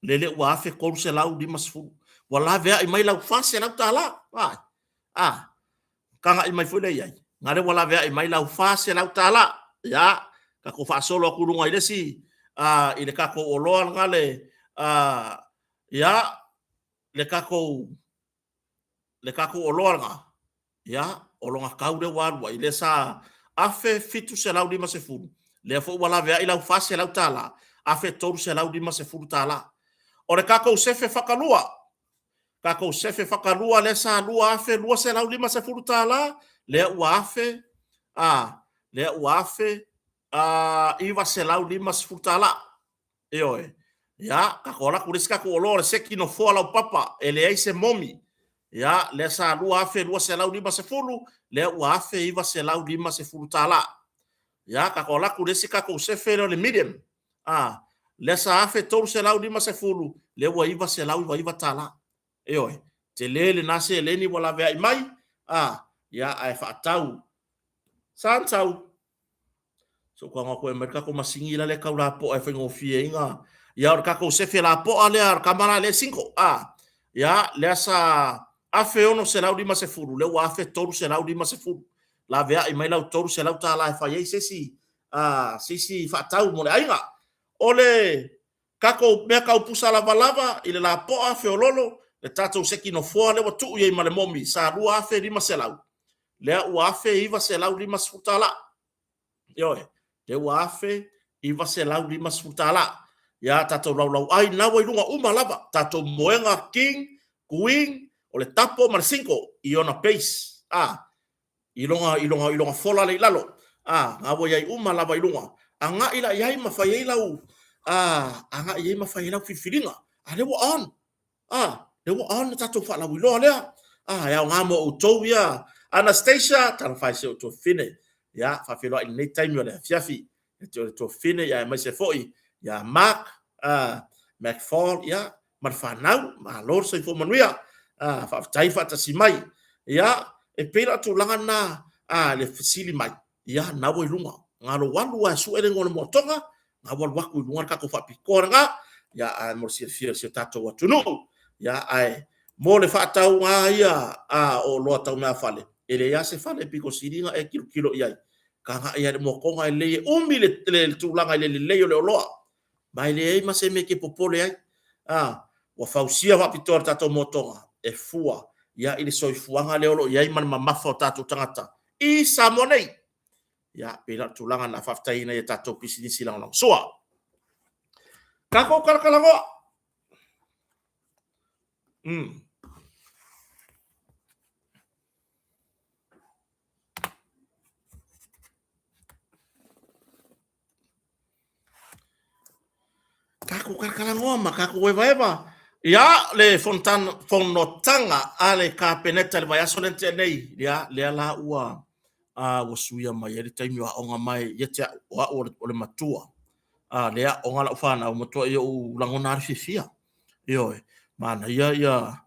A: Lele ua 1350. Ua laveai mai lau $400. Ai. A. Kaga'i mai foi lea i ai. Nga lea ua laveai mai lau $400. Ia, tatou faasolo atu i luga i le isi, a, i le tatou oloa lena le, a, ia, le tatou, le tatou oloa lena, ia, o lona tau lea ua alu ai, lea sa $1,750, lea foi ua laveai lau $400, $1,350. O le tatou sefe fakalua, tatou sefe fakalua lea sa $2,250, lea ua afe, a, lea ua $1,950. Ioe. Ia, tatou alu atu i le isi tatou oloa o le seki nofoa laupapa, e leai se momi. Ia, lea sa $2,250, lea ua $1,950. Ia, tatou alu atu i le isi tatou sefe lea o le medium. A, lea sa $1,350, lea ua $999. Ioe. Tele lena seleni ua laveai mai, a, ia, ae faatau. Sa na sau. So tago atu e aumai le tatou masini la lea e tau lapoa e faigofie ai na ia o le tatou sefe lapoa lea a le tama la lea e single a ia lea sa $1,650 lea ua $1,350 laveai mai lau $300 e fai ai se isi a se isi faatau mo le aiga. O le tatou mea tau pusa lavalava i le lapoa feololo le tatou seki nofoa lea ua tuu i ai ma le momi sa $2,500 lea ua $1,950. Ioe, lea ua $1,950. Ia, tatou laulauai na ua i luga uma lava, tatou moega king, queen, o le tapo ma le single i ona base, a, i lona, i lona, i lona fola lea i lalo, a, na ua i ai uma lava i luga. Agai la i ai ma fai ai lau, a, agai i ai ma fai ai lau filifiliga. A lea ua on, A, lea ua on le tatou faalauiloa lea. A, e aoga mo outou ia. Anastasia, talofa e si ou tuafafine. Ia, faafeiloai i lenei taimi o le afiafi. Ia te oe le tuafafine, ia aemaise foi ia Mark, a, McFall, ia, ma le fanau, malo le soifua manuia. Ah, faafetai faatasi mai. Ia, e pei la o tulaga na, ah, le fesili mai, ia, na ua i luga. Galo alu a sue le igoa o le moatoga, na ua alu atu i luga le tatou faapitoa lena, ia, ae mo le silafia e si o tatou atunuu. Ia, ae mo le faatauga ia a o oloa tau meafale, e leai lava se fale pito sili ona e tilotilo i ai. Tagai lava i le moatoga e lelei e umi le tulaga i le lelei o le oloa. Ma e leai ma se mea e te popole ai. A, ua fausia faapitoa e le tatou moatoga e fua ia i le soifuaga lea o lo o i ai ma le mamafa o tatou tagata i Samoa nei. Ia, pei la o le tulaga lena, faafetai i nai a tatou pisinisi lagolagosua. Tatou talatalanoa. Tatou talatalanoa ma tatou evaeva. Ia, le fonotaga a le Kapeneta i le vaiaso lea na tea nei, ia, lea la ua a ua suia mai ai le taimi o aoga mai ia te au, o au o le matua. A lea aoga lau fanau, matuai ou lagona lava le fiafia. Ioe, manaia ia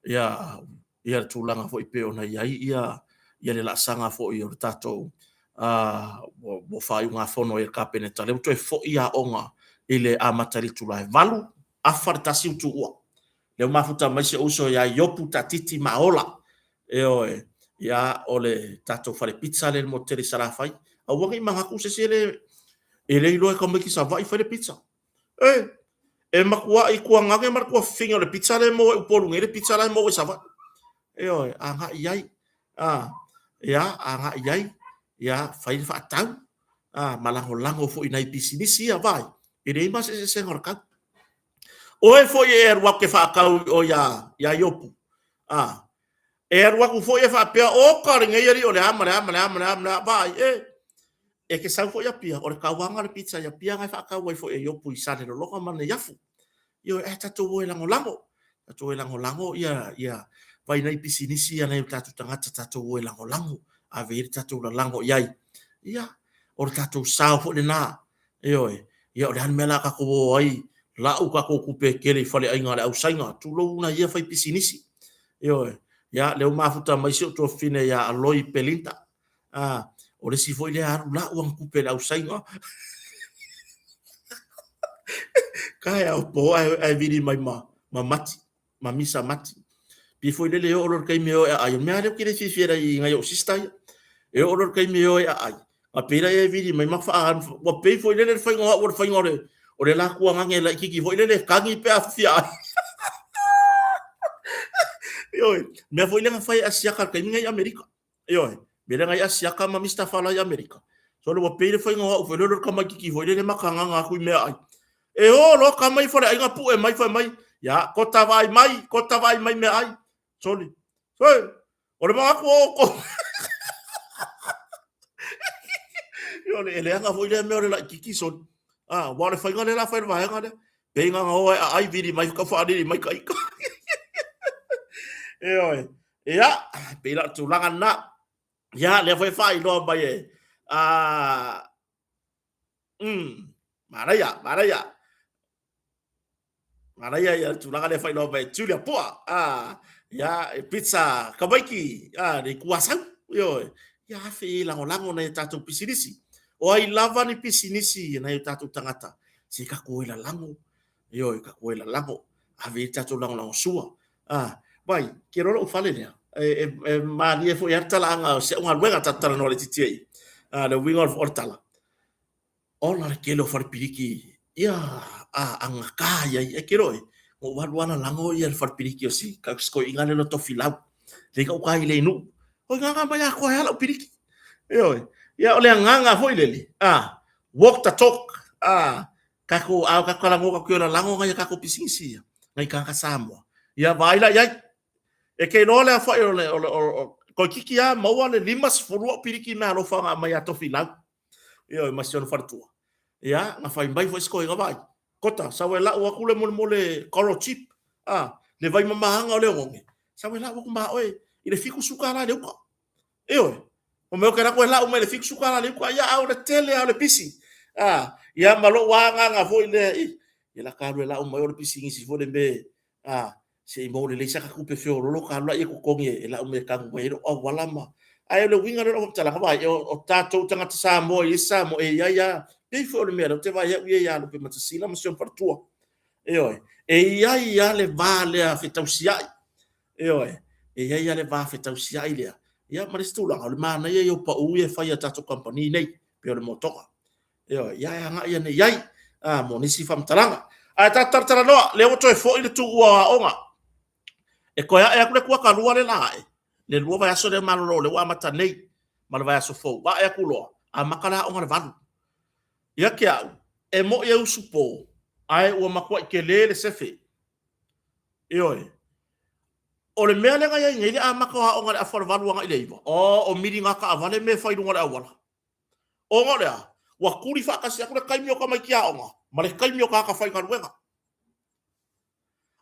A: ia ia le tulaga foi pei ona i ai ia ia le laasaga foi o le tatou ua faaiugafono ai e le Kapeneta, lea ua toe foi aoga i le amata i le itula e 8, afa le 1 ua tuua. Lea ua mafuta mai si ou uso ia Iopu Taatiti Maola, ioe, ia o le tatou fale pizza lea i le motu tele i Salafai. Aua ne i manatu se isi e le iloa e tamaiti Savaii fai le pizza. E, e matuai tuagane ma le tuafafine o le pizza lea e maua i Upolu nei, le pizza la e maua i Savaii. Ioe, agai i ai, a, ia, agai i ai, ia, fai le faatau, a, ma lagolago foi i nai pisinisi ia, vaai, e leai ma se eseesega o le tau. Oe foi e alu atu e faatau i o iā Iopu, a, e alu atu foi e faapea, oka lenei alii o le a ma le a ma le a ma le a ma le a, vaai, e, e te sau foi Apia, o le tauaga o le pizza i Apia na e faatau ai foi e Iopu i Salelologa ma Neiafu. Ioe, ae tatou o e lagolago, tatou o e lagolago ia, ia, vai nai pisinisi ia nai o tatou tagata, tatou o e lagolago, ave i ai le tatou lalago i ai. Ia, o le tatou sao foi lena, ioe, ia o le a le mea o le a tatou o ai, lau tatou tupe e tele i faleaiga a le au Saina, tulou nai ia faipisinisi. Ioe, ia, lea ua mafuta mai si ou tuafafine ia Aloi Pelinta, a, o le isi foi lea alu lau ana tupe i le au Saina. Kai au po ae vili mai ma, ma mati, ma misa mati. Pi foi lele e oo loa i le taimi e o e aai, o le mea lava lea ou te le fiafia ai i nai ou sister ia. E oo loa i le taimi e o e aai, a pei la e vili mai ma faa, ua pei foi lele le faiga o au o le faiga o le, o le la tuagane laitiiti foi lele e kagi pe a fia ai. Ioe, mea foi lea na fai e Asiata i le taimi nei i Amerika. Ioe, mea lea na i Asiata ma Mr. Fala i Amerika. So le ua pei le faiga o au foi lele o le tamaitiiti foi lele makagaga atu i meaai. E o loa tama i faleaiga pue mai fai mai, ia, kota vaai mai, kota vaai mai meaai. Soli, soi, o le manatu o outou. Ioe, e leaga foi lea mea o le laitiiti soli. Ah, aua o le faiga lea la fai le vaega lea. Pei na o e aai vili mai tau faalili mai ka ika. Ioe. Ia, pei la o le tulaga lena. Ia, lea foi e faailoa mai e a manaia, manaia. Manaia ia le tulaga lea e faailoa mai e Julia Pua. Ah, ia, e pizza Kamaiki, ah, le itu Asau. Ioe. Ia afe i lagolago nai a tatou pisinisi. O ai lava ni pisinisi nai o tatou tagata, se tatou o e lalago. Ioe, tatou o e lalago. Ave i le tatou lagolagosua. Ah, vai, ke iloa lou fale lea. E, e, e malie foi lava le talaaga o si au galuega tatou talanoa laitiiti ai. Ah, le uiga o le tala. Ola le tele o fale piliki ia a agata i ai. E ke iloa e, na ou alu lava lalago ia le fale piliki o si si toeaina lea o Tofilau. Lea i gauta i Leainuu. Oi gaga mai atoa ai lava lau piliki. Ioe. Ia o le agaga foi lele, a, walk the talk. A, tatou, a o tatou talanoa tatou te lalago nai a tatou pisinisi ia, nai tagata Samoa. Ia vaai la i ai. E te iloa le aofai o le, o le, o, o, toeitiiti lava maua le 50 au piliki meaalofa na aumai ia Tofilau. Ioe, ma si ona faletua. Ia, na fai mai foi si toeaina vaai. Kota, sau e lau atu le molemole Coral Cheap, a, le vai mamaaga o le oneone, sau e lau atu ma oe i le $70 i le uka. Ioe, o mea o ke lako e lau mai le $70 i le uka, ia a o le tele a o le pisi. A, ia ma lou agaga foi lea, i, Ia la ka alu e lau mai o le pisinisi foi le mea, a, se i maua lelei saka tupe feololo ka alu lea totogi e lau mea e tanu mai ai lou auala ma... Ae o le uiga lea o lau faamatalaga, vaai, o tatou tagata Samoa i isi Samoa, e i ai lava, pei foi o le mea lea ou te vaai au ia ia Lupematasila ma si ona faletua. Ioe, e i ai lava le va lea fetausiai, ioe, e i ai lava le va fetausiai lea. Ia ma le isi tulaga, o le manaia ia o pau ia e fai a tatou kamupani nei, pei o le motoka. Ioe, ia e agai ane i ai mo nisi faamatalaga. Ae tatou talatalanoa, lea ua toe foi le tuua o aoga. E toe ae atu le kuatalua lea la ae, le 2 vaiaso lea malolo lea ua amata nei ma le vaiaso fou, ae atu loa, amata le aoga i le 8. Ia te au, e moni e usu po, ae ua matuai tele le sefe. Ioe. O le mea lea na i ai nei le amata o aoga i le afa o le 8 agai i le 9, o, o miliga taavale mea e fai i luga o le auala. Ona o le a? Ua tuli faatasi atu le taimi o tamaiti aoga ma le taimi o tagata faigaluega.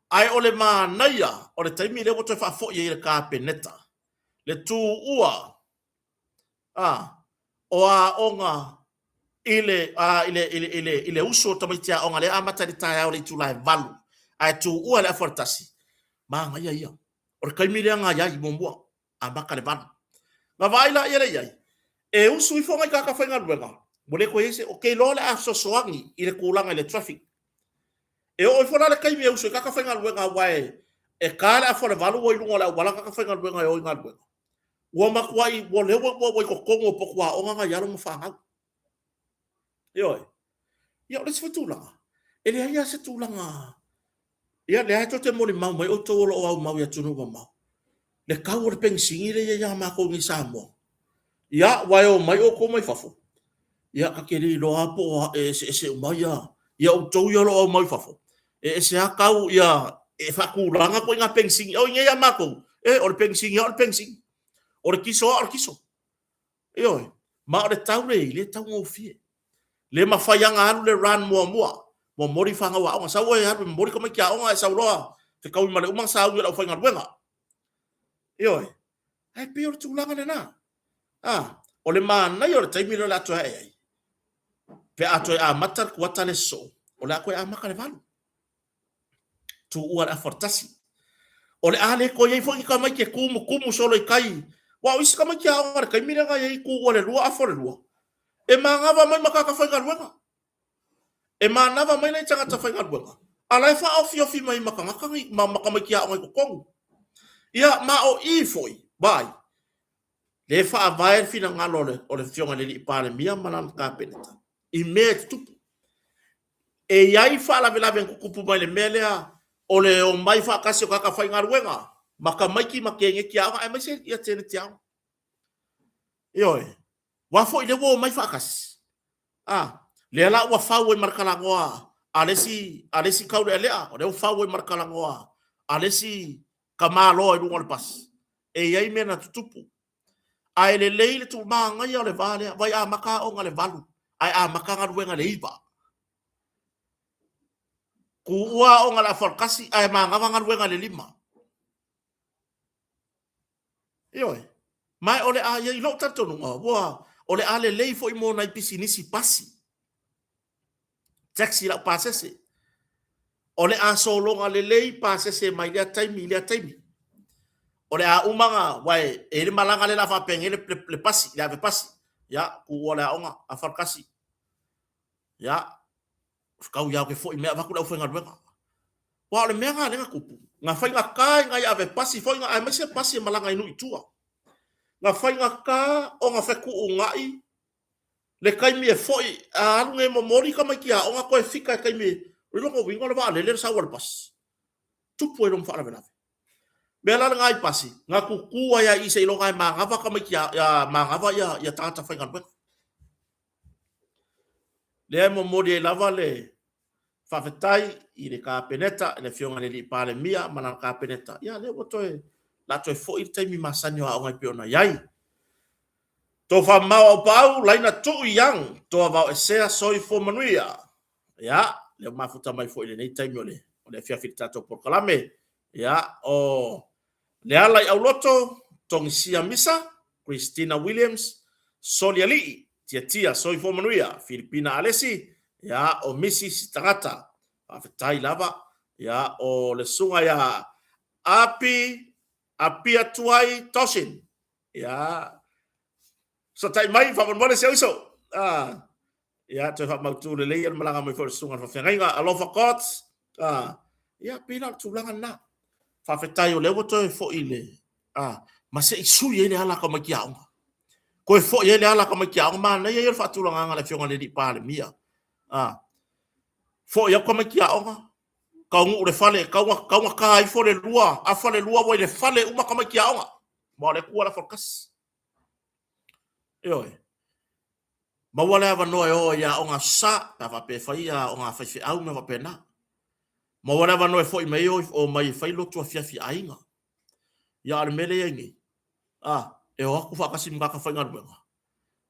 A: Ae o le manaia o le taimi lea ua toe faafoi ai e le Kapeneta le tuua a o aoga i le, a, i le, i le, i le, i le usu o tamaiti aoga lea e amata i le taeao i le itula e 8 ae tuua i le afa o le 1, manaia ia. O le taimi lea na i ai muamua. amata le 8. Na vaai laia lea i ai, e usu ifo nai tagata faigaluega, ua le toe i ai se, ou te iloa o le a fesoasoani i le tulaga i le traffic. E oo ifo la le taimi e usu ai tagata faigaluega aua e, e ta le afa o le 8 ua i luga o le auala tagata faigaluega e o i galuega. Ua matuai, ua lea ua, ua i totonu o potu aoga nai alo ma fanau. Ioe. Ia, o le isi foi tulaga, e leai lava se tulaga, ia, lea tou te molimau mai outou o lo o aumau i atunuu mamao, le tau o le penisini lea e i ai ia matou nei i Samoa. Ia, aua e omai outou mai fafo, ia, ta te le iloa lava po o e eseese uma ia, ia outou ia o lo o aumau i fafo, e ese lava tau, ia, e faatulaga ituaiga penisini. O i inei ia matou, e, o le penisini lava o le penisini, o le kiso lava o le kiso. Ioe, ma o le tau lea i le taugofie. Le mafai lava ona alu le run muamua, momoli fanau aoga. Sau oe e alu e momoli tamaiti aoga ae sau loa fetaui ma le uma ona sauni o le aufaigaluega. Ioe, ae pei o le tulaga lena. A, o le manaia o le taimi lea o le a toe ae ai, pe a toe amata le kuata le sosoo, o le a toe amata i le 8. Tuua le afa o le 1. O le a le toe i ai foi ni tamaiti e tumutumu solo i tai, aua o isi tamaiti aoga i le taimi lea na i ai tuua le 2 afa o le 2, e manava mai ma tagata faigaluega. E manava mai nai tagata faigaluega, a o la e faaofiofi mai ma tagata nei, ma tamaiti aoga i totonu. Ia, ma o i foi, vaai, lea e faavae le finagalo o le Afioga i le Alii Palemia ma lana Kapeneta i mea e tutupu. E i ai faalavelave na tutupu mai le mea lea o le omai faatasi o tagata faigaluega ma tamaiti ma teine aoga aemaise ia teine aoga. Ioe, aua foi lea ua omai faatasi. A, lea la ua fau ai ma le talanoa a le isi, a le isi taulealea, o lea ua fau ai ma le talanoa a le isi tamaloa i luga o le pasi. E i ai mea na tutupu. Ae lelei le tu manaia o le va lea, vai amata aoga i le 8, ae amata galuega i le 9. Tuua aoga i le afa o le 1, ae manava galuega i le 5. Ioe. Ma o le a, i lou talitonuga, ua, o le a lelei foi mo nai pisinisi pasi. Taxi laupasese. O le a sologa lelei pasese mai lea taimi i lea taimi. O le a uma na, aua e i ai le malaga lea o le a faapenei le, le, le pasi, le ave pasi. Ia, tuua le aoga, afa le tasi. Ia, fetau ia ke foi mea avatu le aufaigaluega. Aua o le mea na lea na tupu, na faigata i nai ave pasi foi na, aemaise pasi e malaga i nuu i tua. Na faigata ona fetuunai le taimi e foi, a alu nei momoli tamaiti aoga toe fika i taimi, o lona uiga o le vaalele le sau a le pasi. Tupu ai loa ma faalavelave. Mea la lena i pasi, na tutu ai lava i i seiloga e manava tamaiti a, manava ia tagata faigaluega. Lea e momoli ai lava le faafetai i le Kapeneta, i le Afioga i le Alii Palemia ma lana Kapeneta, ia lea ua toe, la toe foi le taimi masani o aoga e pei ona i ai. Tofamamao Aupaau, Laina Tuu Young, Toa Vaoesea, Soifua Manuia. Ia, lea ua mafuta mai foi i lenei taimi o le, o le afiafi i le tatou polokalame. Ia, o Leala i Auloto, Togisia Misa, Christina Williams, Solialii, Tiatia, Soifua Manuia, Filipina Alesi, ia, o Misi Sitagata. Faafetai lava. Ia, o le susuga ia Api, Apia Tuai Tosin. Ia, sotai mai, faamolemole si ou uso. Ah, ia, toe faamautu lelei le malaga mai foi o le susuga i le faafeagaiga. Alofa Cots. Ah, ia, pei la o le tulaga lena. Faafetai o lea ua toe foi le, ah, ma se i sui ai le ala a tamaiti aoga. Toe foi ai le ala a tamaiti aoga, manaia ia o le faatulagaga a le Afioga i le Alii Palemia. Ah, foi atu tamaiti aoga, taunuu le fale, tau na ta ifo le lua, afa le lua ua i le fale uma tamaiti aoga. Ma o le tua la kasi. Ioe. Maua le avanoa e o i aoga aso sa, pe a faapea e fai aoga a faifeau ma mea faapena. Maua le avanoa e foi mai ai o mai e fai lotu afiafi a aiga. Ia a o le mea lea e i ai nei, a, e o atu faatasi ma tagata faigaluega,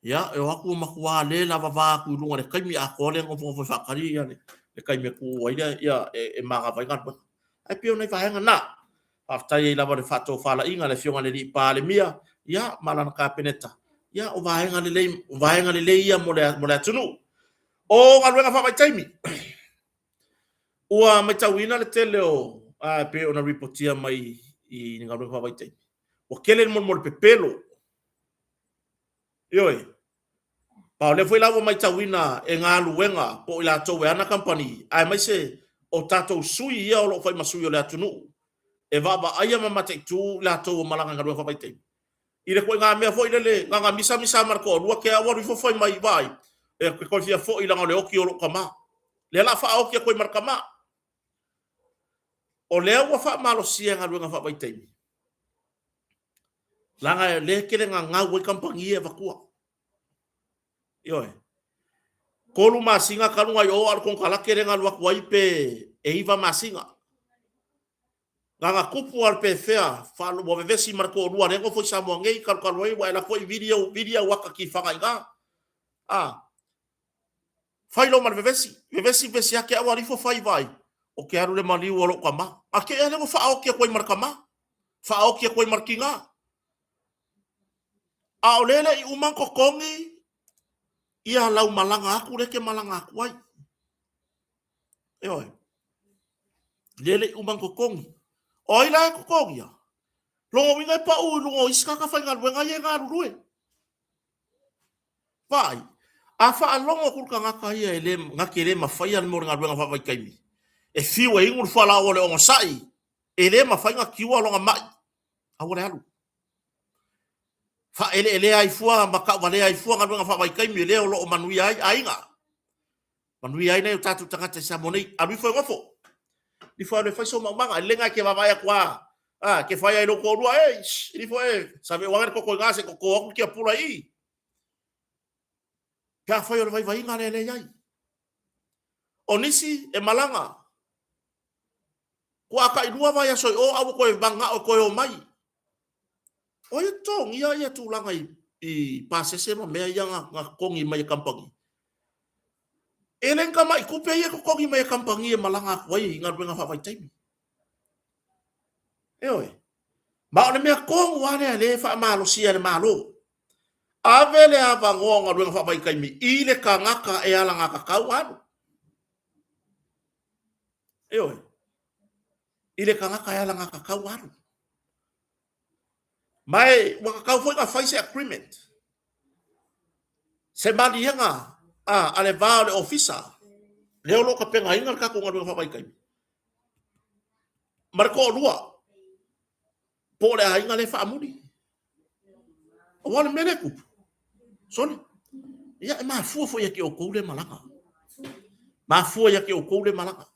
A: ia, e o atu ua matua le lavava atu i luga i le taimi atoa lea e nofonofo e faatali ia le taimi e tuu ai le, ia, e manava ai galuega. Ae pei o nai vaega na. Faafetai ai lava i le faatofalaiga a le Afioga i le Alii Palemia, ia, ma lana Kapeneta. Ia, o vaega lelei, o vaega lelei ia mo le, mo le atunuu. O galuega faavaitaimi. Ua matauina le tele o, a, e pei ona ripotia mai i ni galuega faavaitaimi. Ua tele le molimoli pepelo. Ioe. Ma o lea foi la ua matauina e galuega po o i latou e ana kamupani, aemaise o tatou sui ia o lo o fai ma sui o le atunuu, e vaavaaia ma mataitu i latou ua malaga i galuega faavaitaimi. I le ituaiga mea foi lele, na ona misamisa ma le toalua te au alu ifo fai mai, vaai, e toe fia foi leaga o le oti o lou tama. Lea o le a faaoti atu ai ma le tama. O lea ua faamalosia e galuega faavaitaimi, leaga o lea e tele gagau ai kamupani ia e avatua. Ioe. 3 masina talu na i o a o le konekarate lea na alu atu ai pe e 9 masina. Na ona tupu lava o le pefea, ua vevesi ma le toalua lea e nofo i Samoa nei, talutalu ai ua e alu atu foi vili au ata tifaga i ina. A, fai loa ma le vevesi, vevesi vevesi ake au alu ifo fai vaai, ou te alu i le maliu o lou tama. A te i lea ua faaoti atu ai ma le tama, faaoti atu ai ma le tina. A o lea e le i uma ona totogi ia lau malaga atu lea e te malaga atu ai. Ioe. Lea e le i uma ona totogi. O ai la e totogia? Lona uiga e pau i luga o isi tagata faigaluega ia e galulue. Vaai, a faalogo atu le tagata ia e le, na te le mafaia le mea o le galuega faavaitaimi, e fiu e inu le fualaau o le ogasai, e le mafai ona cure lona mai, aua le alu. Faaeleelea ai fua ma tauvalea ai fua galuega faavaitaimi lea o lo o manuia ai aiga. Manuia ai nai o tatou tagata i Samoa nei. Alu ifo e nofo. Ifo alu e fai sou maumaga. E lelei na e te vaavaai atu a, a, ke fai ai lou toalua, e, shh, ifo e, save uaga le toto i na se toto atu tiapula i i. Pe afai o le vaivaiga lea lea i ai. O nisi e malaga, kua tailua vaiaso i o a ua toe manao e toe omai. O ai e totogia ia tulaga i, i pasese ma mea ia na, na totogi mai e kamupani? E le ni tamai tupe ia e totogi mai e kamupani e malaga atu ai i galuega faavaitaimi. Ioe. Ma o le mea tonu lava lea lea e faamalosia e le Malo. Ave le avanoa o galuega faavaitaimi i le tagata e alagatatau alu. Ioe. I le tagata e alagatatau alu. Ma e ua tatau foi ona fai se agreement, se maliega a, a le va o le ofisa, lea o lo o tapenaina le tatou galuega faavaitaimi, ma le toalua, po o le aiga lea e faamuli. Aua o le mea lea e tupu, sole, ia e mafua foi ia te outou le malaga. Mafua ia te outou le malaga.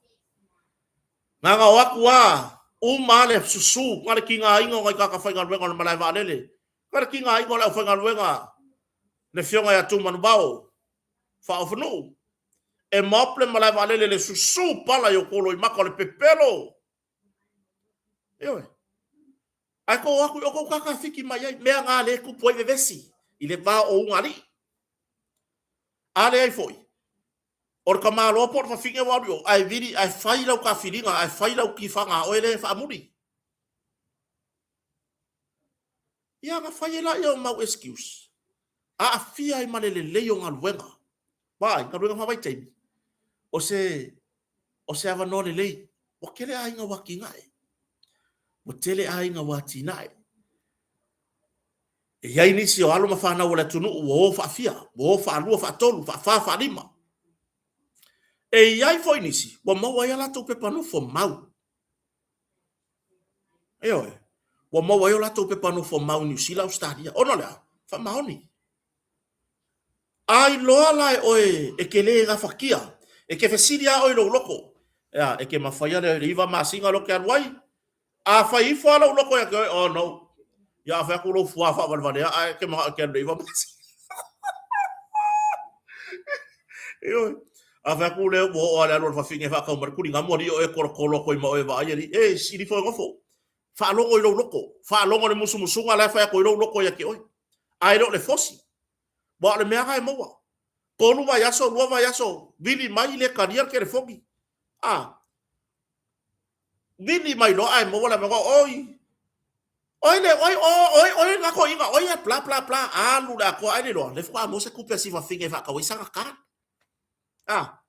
A: Na ona o atu lava, uma lava le susu, na o le tigaina o nai tagata faigaluega o le malae vaalele, na o le tigaina o le aufaigaluega, le Afioga ia Tumanuvao Faaofonuu, e mop le malae vaalele i le susu pala i outou loimata o le pepelo. Ioe. Ae tou o atu i o tou tatakafiki mai ai, mea na lea e tupu ai vevesi i le va o ulugalii. A leai foi, O le tamaloa po o le fafine ua alu i o, ae vili, ae fai lau kafiliga, ae fai lau tifaga a oe lea e faamuli. Ia ona fai ai laia o mau excuse, aafia ai ma le lelei o galuega. Vaai, galuega faavaitaimi, o se O se avanoa lelei, ua tele aiga ua atinae. Ua tele aiga ua atinae. E i ai nisi o alo ma fanau a le atunuu ua o faafia, ua o faalua, faatolu, faafa, faalima. E i ai foi nisi ua maua ai a latou pepa nofo mau. Ioe, ua maua ai o latou pepa nofo mau i Niu Sila, Ausetalia. Ona o le a? Faamaoni. A iloa la e oe e te le gafatia, e te fesili lava oe i lou loto, ea, e te mafaia le 9 masina lea ou te alu ai? A fai ifo lava lou loto ia te oe, oh no, ia a fai atu lou fua faavalevalea ae e te manao e te alu i le 9 masina. Ioe. A fai atu lea ua oo lava i le alu a le fafine e faatau mai le tuligamu alii o oe e tolotolo atu ai ma oe e vaai alii, e sili ifo e nofo. Faalogo i lou loto, faalogo i le musumusuga la e fai atu ai lou loto ia te oe. Ae le o le fosi. Aua o le mea lena e maua. Tolu vaiaso, lua vaiaso, vili mai le talia le telefoni. A, vili mai loa ae maua le avanoa, oi, oi le, oi, oi, oi, na toeaina, oi e bla bla bla, alu le atoa ae le iloa, lea faatoa maua se tupe a si fafine e faatau ai sana card. A,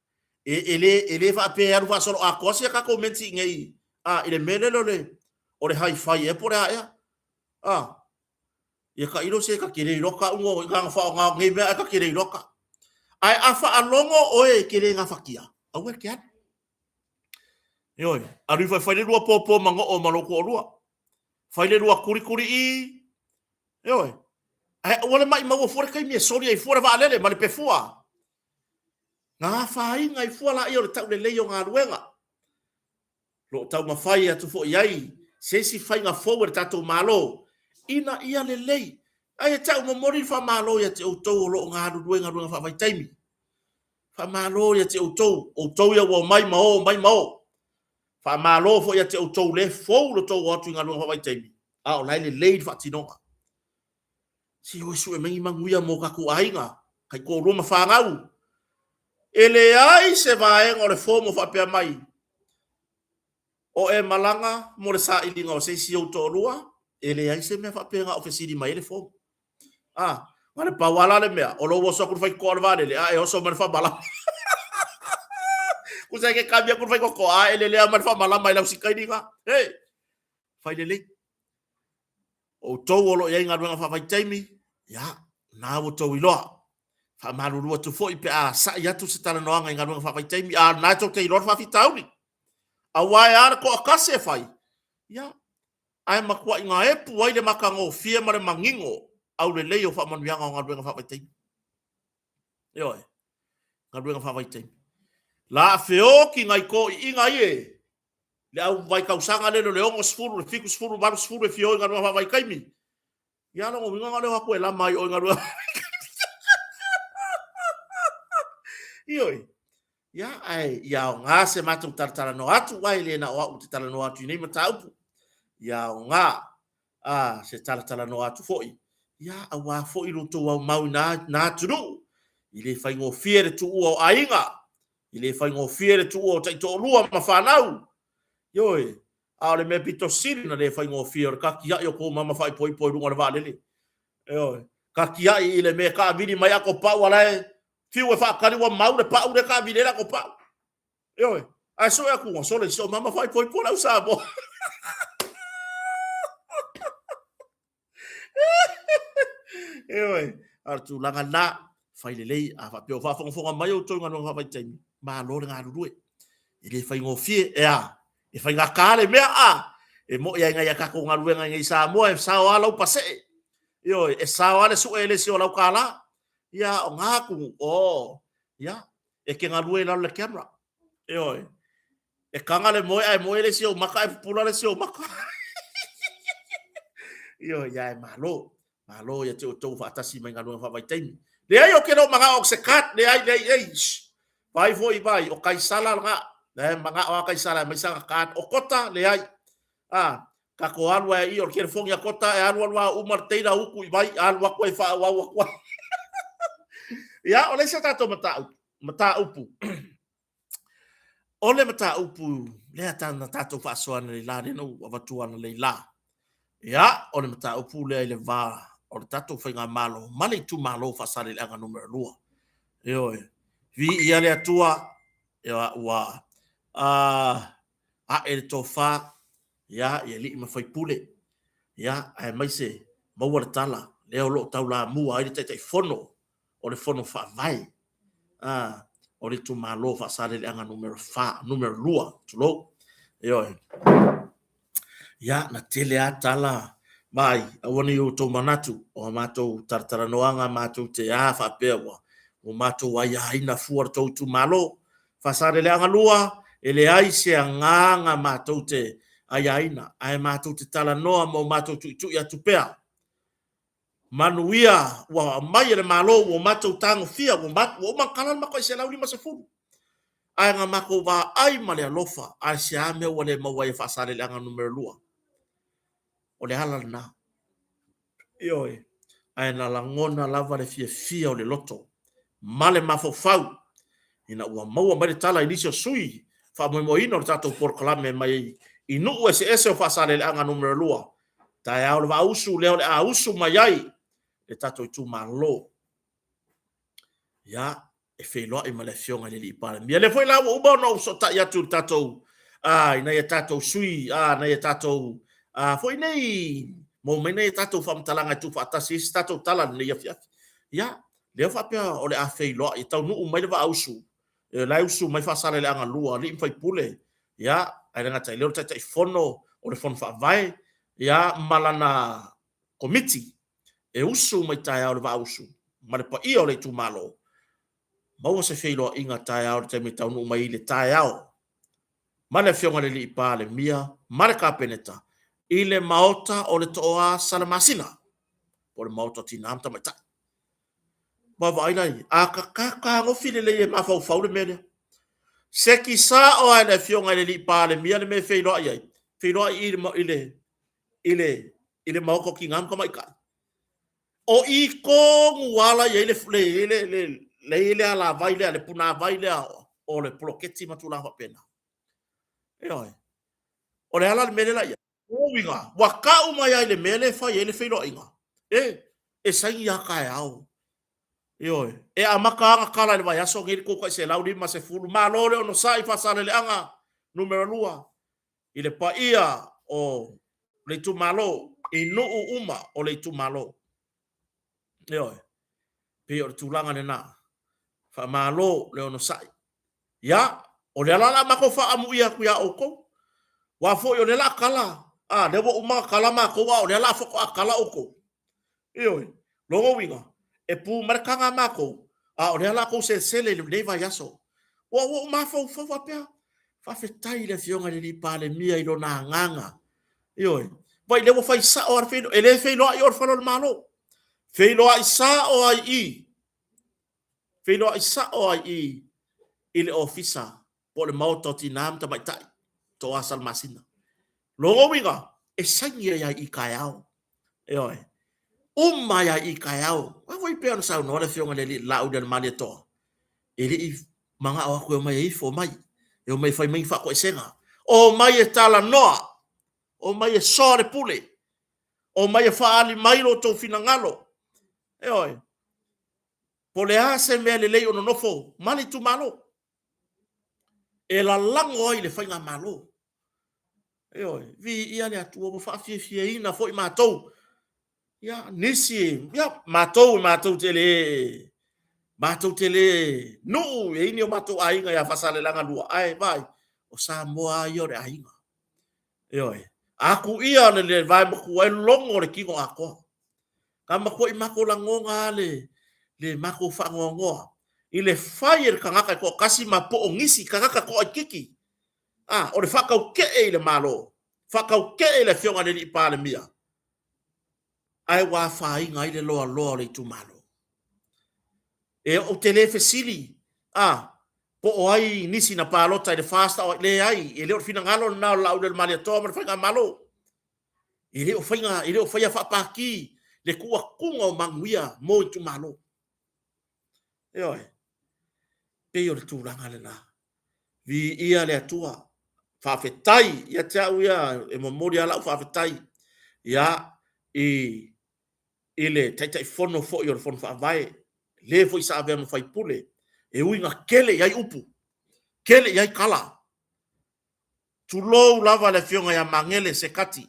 A: e, e le, e le faapea e alu faasoloatoa si a tatou menti i nei, a, i le mea lele o le, o le hi-fi ea po o le a ea. A, ia tailo se ta te le iloa ka uga i ngā whaonga o nei mea ae ta te le iloa ka. Ae a whaalogo oe e ke le gafatia, aua e ke alu. Ioe, alu ifo e fai le lua pōpō mango'o ma lou toalua. Fai le lua kulikuli i, ioe, ae aua le maʻimau fua le taimi e soli ai fua le vaalele ma le pefua. Na afaina ai fua laia o le taulelei o galuega. Lo o taumafai atu foi ai se isi faiga fou e le tatou Malo ina ia lelei. Ae ia te au momoli le faamalo ia te outou o lo o galulue i galuega faavaitaimi. Faamalo ia te outou, outou ia ua omai ma o, omai ma o. Faamalo foi ia te outou le fou lo tou o atu i galuega faavaitaimi, a o la e lelei le faatinoga. Se o e sue mai ni manuia mo tatou aiga, taitoalua ma fanau. E leai se vaega o le form o faapea mai, o e malaga mo le sailiga o se isi ou toalua, e leai se mea faapena o fesili mai ai le form. A, na o le pau lava la le mea, o lou oso atu i le faitotoa o le vaalele, a e oso mai le faamalama. Tusa e ke kami atu i le faitotoa, a e lelea mai le faamalama i lau sikaini na. Hei, fai lelei. Outou o lo o i ai i galuega faavaitaimi, ia, na ua outou iloa. Faamalulu atu foi pe a sa'i atu se talanoaga i galuega faavaitaimi, a o lena e tou te iloa le faafitauli. Aua e a le toatasi e fai, ia, ae matuai gaepu ai le matagofie ma le manino aulelei o faamanuiaga o galuega faavaitaimi. Ioe, galuega faavaitaimi. La feoti nai toeaiina ie le au vaitausaga lele o le 60, le 70, 80 e fia o i galuega faavaitaimi. Ia lona uiga na o le o atu e lama ai oe i galuega Ioe. Ia, ae ia aoga se matou talatalanoa atu, aua e le na o au ou te talanoa atu i nei mataupu. Ia aoga a, se talatalanoa atu foi. Ia, aua foi lo outou aumau i na, na atunuu, i le faigofie le tuua o aiga, i le faigofie le tuua o taitoalua ma fanau. Ioe, a o le mea pito sili ona le faigofie o le tatiai o tou mama faaipoipo i luga o le vaalele. Ioe, tatiai i le mea e taavili mai ato pau a la e fiu e faatali ua mau le pau lea e taavili ai le ato pau. Ioe, ae sue atu ua sole si o mama faaipoipo le au Samoa. Ioe, a o le tulaga lena, fai lelei, a faapea o faafogafoga mai outou i galuega faavaitaimi, malo le galulue. E le faigofie, e a, e faigata le mea, a, e moni lava i nai a tatou galuega i nei i Samoa, e sao lava lau pasee, ioe, e sao lava le sue e le isi o lau kālā. Ia, a o na atunuu, o, ia, e te galue i lalo o le camera, ioe, E kaga le moe ae moe le isi ou maka ae pupula le isi ou maka. Ioe, ia e malo. Malo ia te outou faatasi mai galuega faavaitaimi. Leai o ke le o manao o se card, leai, leai, leai. Shh. Vai foi vai, o Kaisala lena. E manao a Kaisala e mai sana card. O Kota, leai. A, kako alu ai i o le telefoni a Kota e alu alu a uma le teila uku i vai, alu atu ai faaauau atu ai. Ia, o le isi o tatou mataupu, mataupu. O le mataupu lea na tatou faasoa analeila lea na ou avatua analeila. Ia, o le mataupu lea i le va o le tatou faigamalo ma le itumalo o Faasaleleaga numera 2. Ioe, viia le Atua, ia, ua Ae le tofa ia i alii ma faipule, ia, aemaise maua le tala lea o lo o taulamua ai le Taitaifono o le Fono Faavae o le itumalo o Faasaleleaga numera 4, numera 2, tulou. Ioe. Ia, na tele lava tala mai, aua ne i outou manatu o a matou talatalanoaga matou te a faapea ua matou aiaina fua le tou itumalo. Faasaleleaga 2, e leai se agaga matou te aiaina, ae matou te talanoa ma o matou tuitui atu pea. Manuia ua aumai e le Malo ua matou tagofia, ua uma ona kala le matou tai $150. Ae na matou vaai ma le alofa, ae se a mea ua le maua ai e Faasaleleaga Nu.2? O le ala lena. Ioe. Ae na lagona lava le fiafia o le loto ma le mafaufau ina ua maua mai le tala i nisi o sui usufono faamoemoeina o le tatou polokalame mai i nuu eseese o Faasaleleaga Nu.2, taeao le vaa-usu lea o le a usu mai ai le tatou itumalo. Ia, e feiloai ma le Afioga i le alii Palemia. O lea foi la ua uma ona ou fesootai atu i le tatou, i nai a tatou sui, nai a tatou foi nei, maua mai nai a tatou faamatalaga e tuufaatasi ai se tatou tala i lenei afiafi. Ia, lea faapea o le a feiloai, e taunuu mai le vaa-usu, o la e usu mai Faasaleleaga 2, alii ma faipule, ia, ae le gata i lea o le Taitaifono o le Fono Faavae, ia, ma lana Komiti e usu mai taeao i le vaa-usu ma le paia o le itumalo, maua se feiloaiga taeao i le taimi e taunuu mai ai i le taeao ma le Afioga i le Palemia ma le Kapeneta i le Maota o le Tooa Salamasina, po o le Maota o Tina ma Tamaitai. Vaavaai la i ai, a fetagofi lelei e mafaufau le mea lea, seki sao lava e le Afioga i le Palemia le mea e feiloai ai, feiloai i i le Maota o Tina ma Tamaitai. O i tonu lava la e i ai le alavai lea, le punavai lea o le poloketi ma tulaga faapena. Ioe. O le a la le mea lea o le a i ai? O lona uiga, ua tau mai lava i le mea lea e fai ai le feiloaiga, e saini lava taeao. Ioe. E amata lava ona tala i le vaiaso lenei le tou tai $150. Malo le onosai Faasaleleaga Nu.2 i le paia o le itumalo i nuu uma o le itumalo. Ioe. Pei o le tulaga lena. Faamalo le onosai. Ia, o lea la o le a matou faaamuia atu ia outou. Aua foi o lea o le a tala, a, lea ua uma ona tala matou, a o lea la faatoa tala outou. Ioe. Lona uiga, e pu mai le taga a matou, a o lea o le a outou selesele i lenei vaiaso. Ua ou mafaufau faapea, faafetai i le Afioga i le Palemia i lona agaga. Ioe. Vaai o lea ua fai sao lava le feiloaiga. E le feiloai i o i le fale o le Malo, feiloai sao lava i i, feiloai sao lava i i i le Ofisa po o le Maota o Tina ma Tamaitai, Toa Salamasina. Lona uiga, e saini ai lava i i taeao. Ioe. Uma ai lava i i taeao. Aua foi pei ona saunoa le Afioga i le Alii Laaulialemalietoa, e le i manao atu e omai e ifo mai, e omai e fai mai ni faatoesega. Omai e talanoa, omai e soa le pule, omai e faaali mai lo outou finagalo. Ioe. Po o le a se mea lelei o nonofo ma le itumalo e lalago ai le faigamalo. Ioe, viia le Atua ua faafiafiaina foi matou. Ia, nisi, ia, matou matou te le, matou te le nuu e i ai ni o matou aiga ia Faasaleleaga 2, ae vaai, o Samoa lava ia o le aiga. Ioe. A tuia le vae matua e logo le tino atoa. Na matuai matou lagona lava le, le matou faanoanoa i le fai e le tagata e toatasi ma po o nisi tagata toaitiiti, a, o le faatautee i le Malo, faatautee i le Afioga i le Palemia, ae ua afaina ai le loaloa o le itumalo. E ou te le fesili, a, po o ai nisi na palota i le FAST, leai, e le o le finagalo lena o le Laaulialemalietoa ma le Faigamalo. E le o faiga, e le o faia faapati le tuuatuga o manuia mo itumalo. Ioe. Pei o le tulaga lena. Viia le Atua. Faafetai ia te au ia, e momoli lava lau faafetai ia i i le Taitaifono foi o le Fono Faavae, le foi sa avea ma faipule, e ui ina tele i ai upu, tele i ai tala. Tulou lava le Afioga ia Magele Sekati,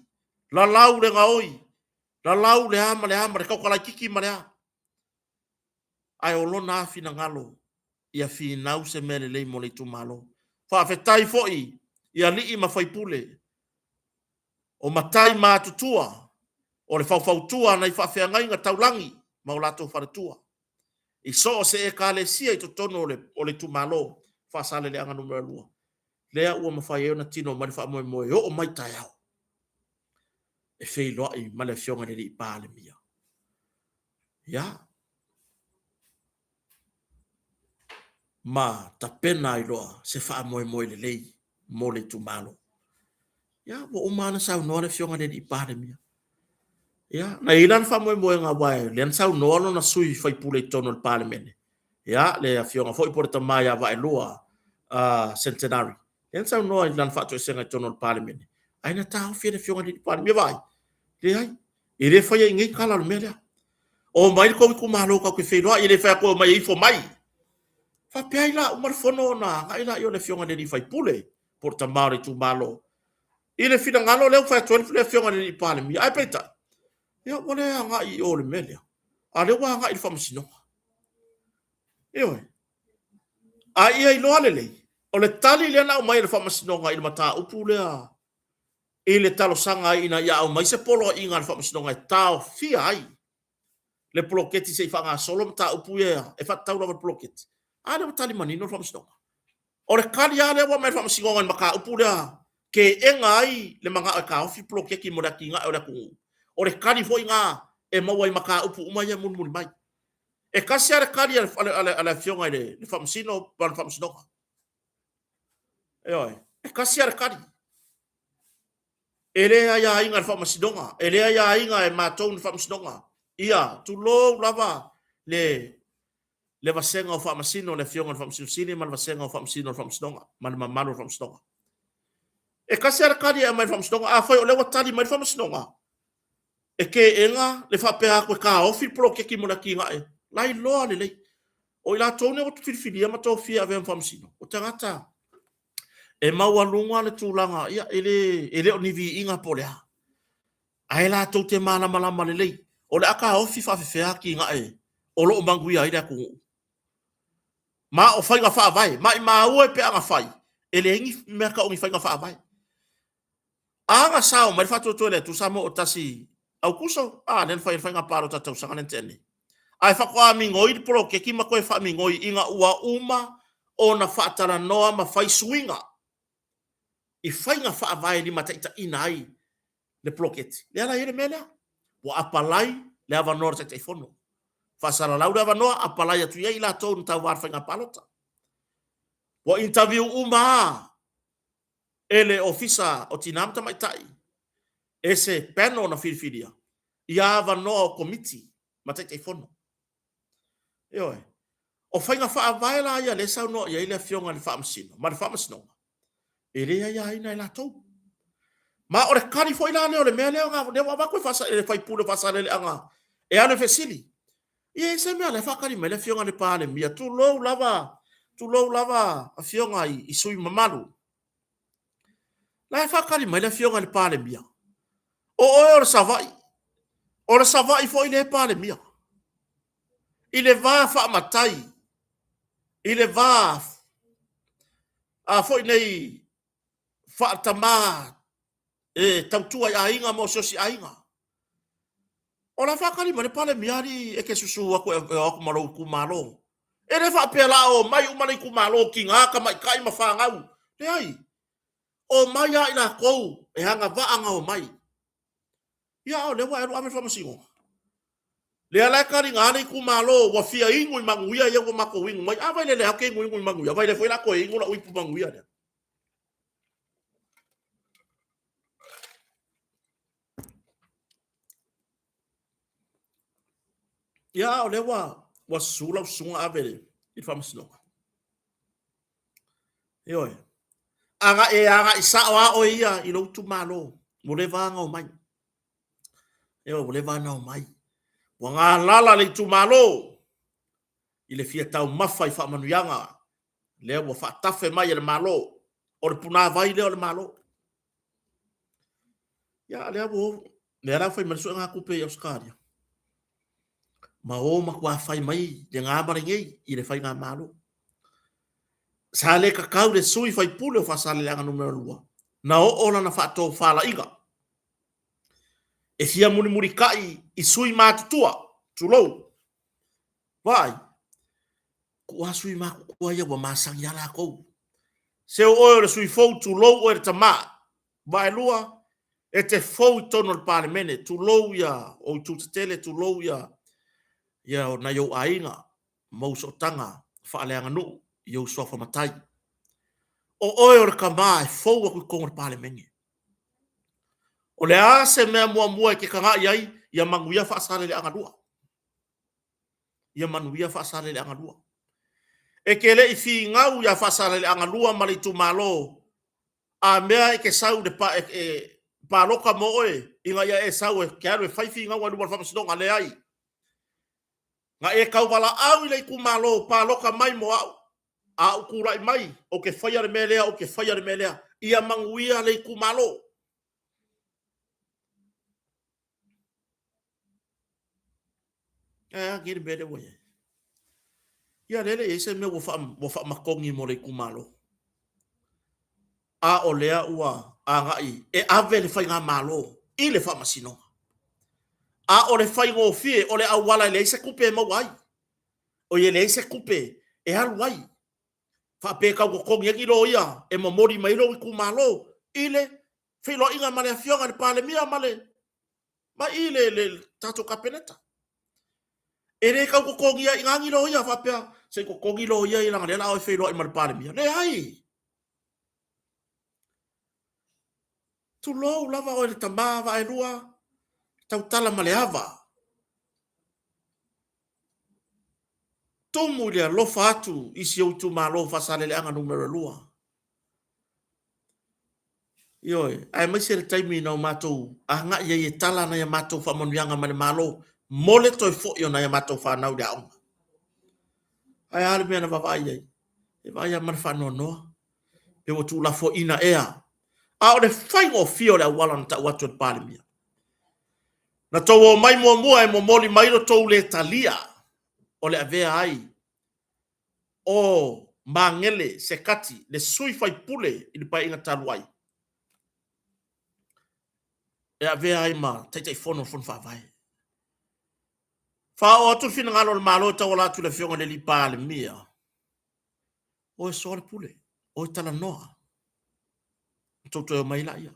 A: lalau le gaoi, lalau le a ma le a ma le taukalaititi ma le a. Ae o lona lava finagalo ia finau se mea lelei mo le itumalo. Faafetai foi i alii ma faipule, o matai matutua, o le faufautua a nai faafeagaiga taulagi ma o latou faletua i so o se Ekalesia i totonu o le itumalo Faasaleleaga Nu.2, lea ua mafai ai ona tino mai le faamoemoe e oo mai taeao e feiloai ma le Afioga i le Alii Palemia. Ia, ma tapena ai loa se faamoemoe lelei mo le itumalo. Ia, ua uma lava ona saunoa le Afioga i le Alii Palemia. Ia, na i ai la le faamoemoega aua o lea na saunoa lona sui usufono i totonu o le Palemene, ia, le Afioga foi po o le tama ia Vaaelua Centenary, lea na saunoa i lana faatoesega i totonu o le Palemene, ae na taofi e le Afioga i le Alii Palemia. Vaai, leai, e le faia i inei tala o le mea lea. Omai le tou itumalo tatou te feiloai, e le fai atu e omai e ifo mai. Faapea ai la a uma le fono ona agai lea o le Afioga i le sui usufono po o le tama o le itumalo i le finagalo lea ua fai atu ai le Afioga i le Palemia. Ae peitai, ia ua le agai i o i le mea lea, a o lea ua agai i le Faamasinoga. Ioe. A ia iloa lelei, o le tali lea na aumai e le Faamasinoga i le mataupu lea i le talosaga ai ina ia aumai se poloaiga a le Faamasinoga e taofia ai le poloketi se i faagasolo mataupu ia e faatatau lava i le poloketi, a lea ua tali manino le Faamasinoga. O le tali lava lea ua aumai e le Faamasinoga i le mataupu lea, teena ai le manao e taofi le poloketi mo le atinae o le atunuu, o le tali foi lena e maua i mataupu uma ia e mulimuli mai. E tasi lava le tali a le Afioga i le Faamasino ma le Faamasinoga. Ioe, e tasi lava le tali. E le aiaina e le Faamasinoga, e le aiaina e matou ni Faamasinoga. Ia, tulou lava le le vasega o Faamasino, le Afioga i le Faamasino Sili ma le vasega o Faamasino o le Faamasinoga ma le mamalu o le Faamasinoga. E tasi lava le tali e aumai e le Faamasinoga. Afai o lea ua tali mai le Faamasinoga, e teena le faapea atu e taofi le poloketi mo le atinae, lailoa lelei. O i latou nei ua filifilia ma tofia e avea ma Faamasino, o tagata e maualuga le tulaga, ia, e le, e le o ni viiga po o le a, ae latou te malamalama lelei, o le a taofi faafefea atinae o lo o manuia ai le atunuu. Ma o faiga faavae, maimau e pe a na fai, e leai ni mea tau o ni faiga faavae. A na sao mai le faatuatua i le Atua Samoa ua tasi Aukuso, a lea na fai ai le faiga palota i le tausaga lea na tea nei. Ae faatoa migoi le poloketi ma toe faamigoi ina ua uma ona faatalanoa ma fai suiga i faiga faavae e limataitaiina ai le poloketi. Lea la e i ai le mea lea. Ua apalai le avanoa o le Taitaifono. Faasalalau le avanoa, apalai atu i ai i latou na tauva i le faiga palota. Ua interview uma lava e le Ofisa o Tina ma Tamaitai e se panel na filifilia ia avanoa o Komiti ma Taitaifono. Ioe. O faiga faavae la ia lea e saunoa i ai le Afioga i le Faamasino ma le Faamasinoga, e le aiaina e latou. Ma o le tali foi la lea o le mea lea lea ua avatu e le sui usufono o Faasaleleaga e alu e fesili. Ia e se mea la e faatali mai le Afioga i le Palemia, tulou lava, tulou lava Afioga i sui usufono mamalu. La e faatali mai le Afioga i le Palemia. O oe o le Savaii, o le Savaii foi lea e Palemia. I le va faamatai, i le va a foi nei faatama e tautua i aiga ma osiosi aiga. O la e faatali mai le Palemia, alii e te susu atu e o atu ma lou itumalo. E le faapea la o mai uma le itumalo, tina, tamaitai ma fanau. Leai, omai lava i latou e agavaa ona omai. Ia a o lea ua e alu ave le faamasinoga. Lea la e taliga le itumalo ua fia inu i manuia ia ua matou inu ai. A vai lele lava ou te inuinu i manuia, vai lea foi la toe inu lau ipu manuia lea. Ia, a o lea ua, ua susu lau susuga ave i le faamasinoga. Ioe. Aga e agai sao lava oe ia i lou itumalo, ua leva ona omai. Ioe, ua leva ona omai. Ua galala le itumalo i le fia taumafa i faamanuiaga lea ua faatafe mai e le Malo. O le punavai lea o le Malo. Ia, a lea ua, lea la fai mai le suegatupe i Ausetalia, ma o matuā fai mai le gā ma lenei i le faigamalo. Sa le tatau le sui faipule o Faasaleleaga Nu.2 na oo lana faatofalaiga e fia mulimulitai i sui matutua, tulou, vaai, tuu lava sui matutua ia ua masani lava latou. Se o oe o le sui fou, tulou oe le tama. Vaelua, e te fou i totonu o le Palemene, tulou ia ou itu tetele, tulou ia ia nai ou aiga ma ou sootaga faaleaganuu i ou suafa matai. O oe o le tama e fou atu i totonu o le Palemene. O le a se mea muamua e te tagai ai? Ia manuia Faasaleleaga 2. Ia manuia Faasaleleaga 2. E te le i finau ia Faasaleleaga 2 ma le itumalo A mea e te sau i le pa, e, e, palota mo oe ina ia e sau e te alu e fai finauga i luma o le faamasinoga, leai. Na e tauvalaau i le itumalo, palota mai mo au. A ou tulai mai, ou te faia le mea lea, ou te faia le mea lea. Ia manuia le itumalo. Ae a nei le mea lea ua i ai? Ia lea e le i ai se mea ua, faa, ua faamatogi mo le itumalo. A o lea ua agai e ave le faigamalo i le faamasinoga. A o le faigofie o le auala e leai se tupe e maua ai. Oi e leai se tupe e alu ai. Faapea e tau totogi ai ni loia e momoli mai ai lou itumalo i le feiloaiga ma le afioga i le Palemia ma le ma i le, le tatou Kapeneta. E le tau totogia i ina ni loia faapea se i totogi loia ia leaga lea o le a o e feiloai ma le Palemia. Leai! Tulou lava oe le tama vaelua, tautala ma le ava. Tumu i le alofa atu i si ou itumalo Faasaleleaga numera 2. Ioe, aemaise le taimi na o matou agai ai e tala nai a matou faamanuiaga mai le Malo mo le toe foi o nai a matou fanau i le aoga. Ae a le mea na vaavaai ai? E vaai lava ma le faanoanoa, pe ua tuulafoaiina ea. A o le faigofie o le auala na tau atu e le Palemia. Na tou omai muamua e momoli mai lo tou le talia o le avea ai o Magele Sekati, le sui faipule i le Paeaiga talu ai, e avea ai ma Taitaifono o le Fono Faavae. Faaoo atu le finagalo o le Malo e tauala atu i le Afioga i le Palemia, o e soa le pule, o e talanoa, tou toe omai laia.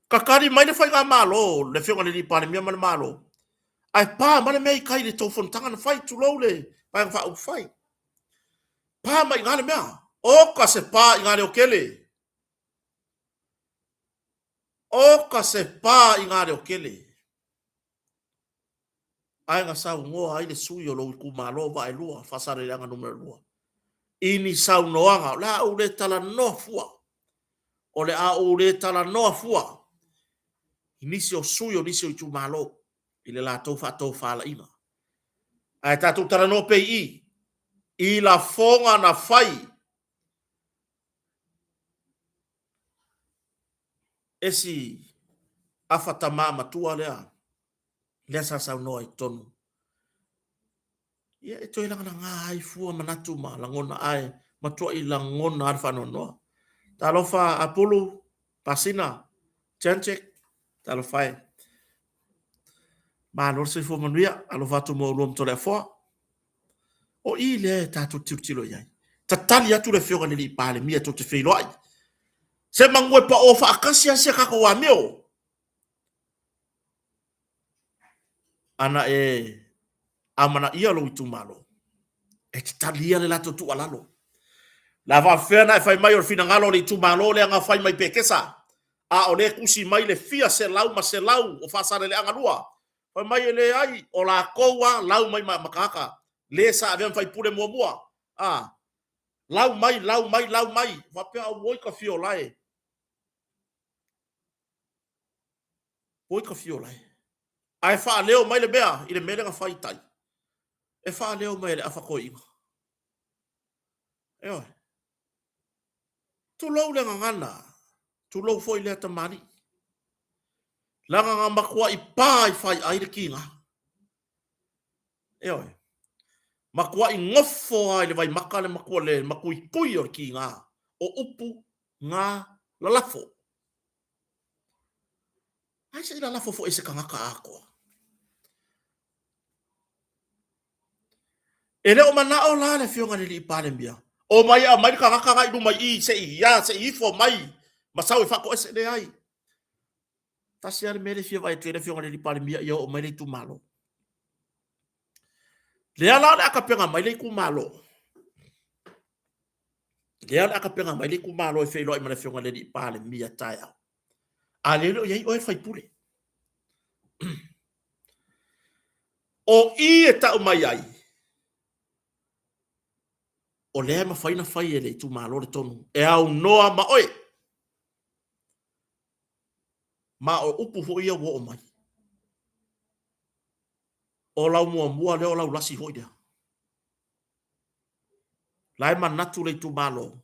A: Tatali mai le faigamalo, le Afioga i le Palemia ma le Malo, ae pa mai le mea i tai i le tou fonotaga na fai, tulou le Vaega Faaupufai. Pa mai i ina le mea. Oka se pa i Galeotele. Oka se pa i Galeotele. Ae na saunoa ai le sui o lou itumalo Vaaelua, Faasaleleaga Nu.2, i ni saunoaga, o le a ou le talanoa fua, o le a ou le talanoa fua i nisi o sui o nisi o itumalo i le latou faatofalaiga. Ae tatou talanoa pea i i, i lafoga na fai e si afa tama matua lea, lea sa saunoa i totonu. Ia, e toe lagalaga ai fua manatu ma lagona, ae matuai lagona lava le faanoanoa. Talofa Apulu, Pasina, Janchek, talofa e. Malo le soifua manuia, alofa atu mo oulua ma Toleafoa. O i lea e tatou tilotilo i ai. Tatali atu le Afioga i le Alii Palemia tou te feiloai. Se manu e pao faatasi lava si a tatou amio. Ana e amanaia lou itumalo, e te talia le latou tuualalo. La faafefea ona e fai mai o le finagalo o le itumalo lea na fai mai Pekesa, a o lea e tusi mai le fia selau ma selau o Faasaleleaga 2, fai mai e leai, o latou lava lau mai ma mataata, le sa avea ma faipule muamua, a, lau mai, lau mai, lau mai, faapea auoi ka fiola e. Oi ka fiola e. Ae faaleo mai le mea i le mea lea na fai i tai. E faaleo mai e le afa toeaina. Ioe. Tulou le gagana, tulou foi lea tamalii. Leaga na matuai pa i faiai le kiga. Ioe. Matuai nofo lava i le vaimata le matua le matuitui o le kiga o upu na lalafo. Ai se i lalafo foi e se tagata atoa. E le o manao la le Afioga i le Alii Palemia, omai e aumai le tagata na i luma i i se i, ia, se i ifo mai ma sau e faatoese. Leai. Tasi lava le mea lea e fia vaai atu ai le Afioga i le Alii Palemia ia oo mai le itumalo. Lea la o le a tapena mai le itumalo. Lea o le a tapena mai le itumalo e feiloai ma le Afioga i le Alii Palemia taeao. A lea e le o i ai oe le faipule. O i e tau mai ai, o lea e mafai ona fai e le itumalo le tonu e aunoa ma oe. Ma o upu foi ia ua oo mai. O lau muamua lea, o lau lasi foi lea. La e manatu le itumalo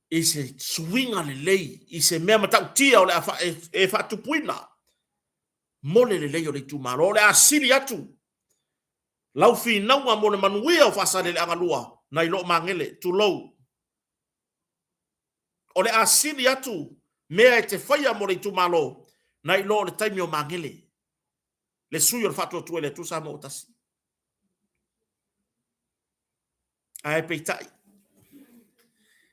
A: i se suiga lelei, i se mea matautia o le a e faatupuina mo le lelei o le itumalo. O le a sili atu lau finauga mo le manuia o Faasaleleaga 2 nai lo Magele, tulou. O le a sili atu mea e te faia mo le itumalo nai lo le taimi o Magele, le sui o le Faatuatua i le Atua Samoa ua Tasi. Ae peitai,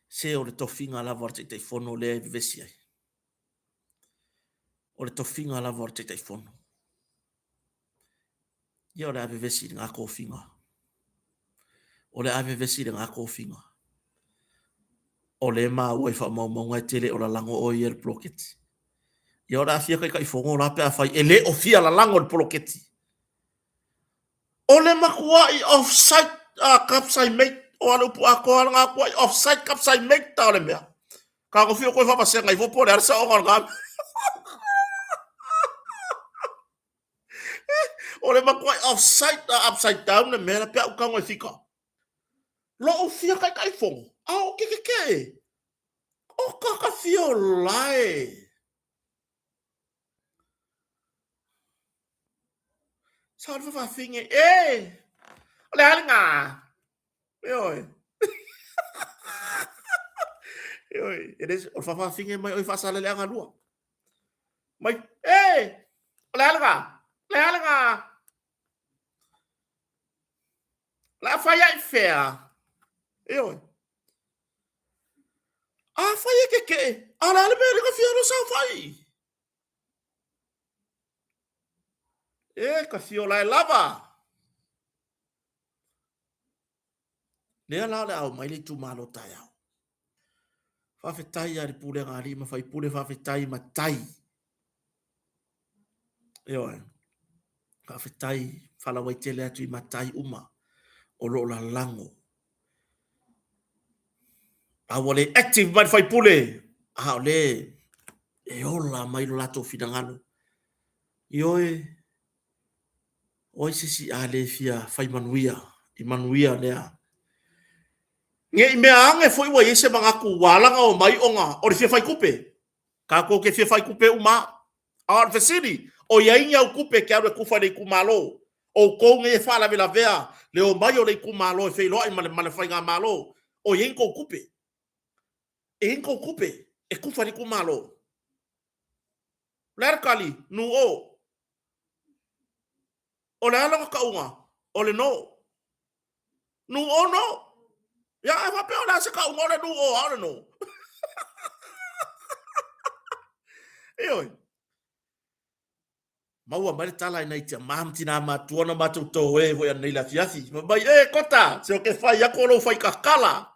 A: se o le tofiga lava o le Taitaifono lea e vevesi ai. O le tofiga lava o le Taitaifono. Ia o le a vevesi i lena tofiga. O le a vevesi i lena tofiga. O lea e maua i faamaumauga e te le o lalago oe ia i le poloketi. Ia o le a fia Taitaifono la pe afai e le o fia lalago i le poloketi. O le matuai offside kapsai mate o a le upu atoa lena matuai offside kapsai mate ta o le mea. Ka ko fio koe whakasega ifo po o le a le saoga o lena mea. O le matuai offside upside down le mea la pe au tago e fika. Lou fia taitaifono, a o ke kekee. O kaka fia o lae. Sa o le fafafine, e! O le a lena? Ioe. Ioe, e le, o le fafafine mai oe Faasaleleaga 2. Mai, e! O le a lena? O le a lena? O le a fai ai fea? Ioe. Afai e kekee, a o le a le mea e le ka fia alu e saofai? E ka fio lae lava. Lea la o le a omai le itumalo taeao. Faafetai a le pulega a alii ma faipule, faafetai matai. Ioe. Faafetai faalauaitele atu i matai uma o lo o lalago. A ua le active mai le faipule, a o le e ola mai lo latou finagalo. Ioe, o ai se isi a le fia fai manuia i manuia lea. Ne i mea ane foi ua i ai se manatu ua ala ona omai ona o le fia fai tupe. Tatou te fia fai tupe uma lava. A o le fesili, o i ai ni au tupe e te alu e tufa i le itumalo? Outou nei e faalavelavea le omai o le itumalo e feiloai ma le, ma le faigamalo, o i ai ni tou tupe? E i ai ni tou tupe e tufa i le itumalo? O le a le tali? Nuu o. O le a lona tauga? O le no. Nuu o no. Ia a faapea o le a se tauga o le nuu o a o le no. Ioe. Maua mai le tala i nai tiama ma tinā matua na matou toe foi ananei i le afiafi. Fai mai, e Kota, se o ke fai aku o lou fai kakala.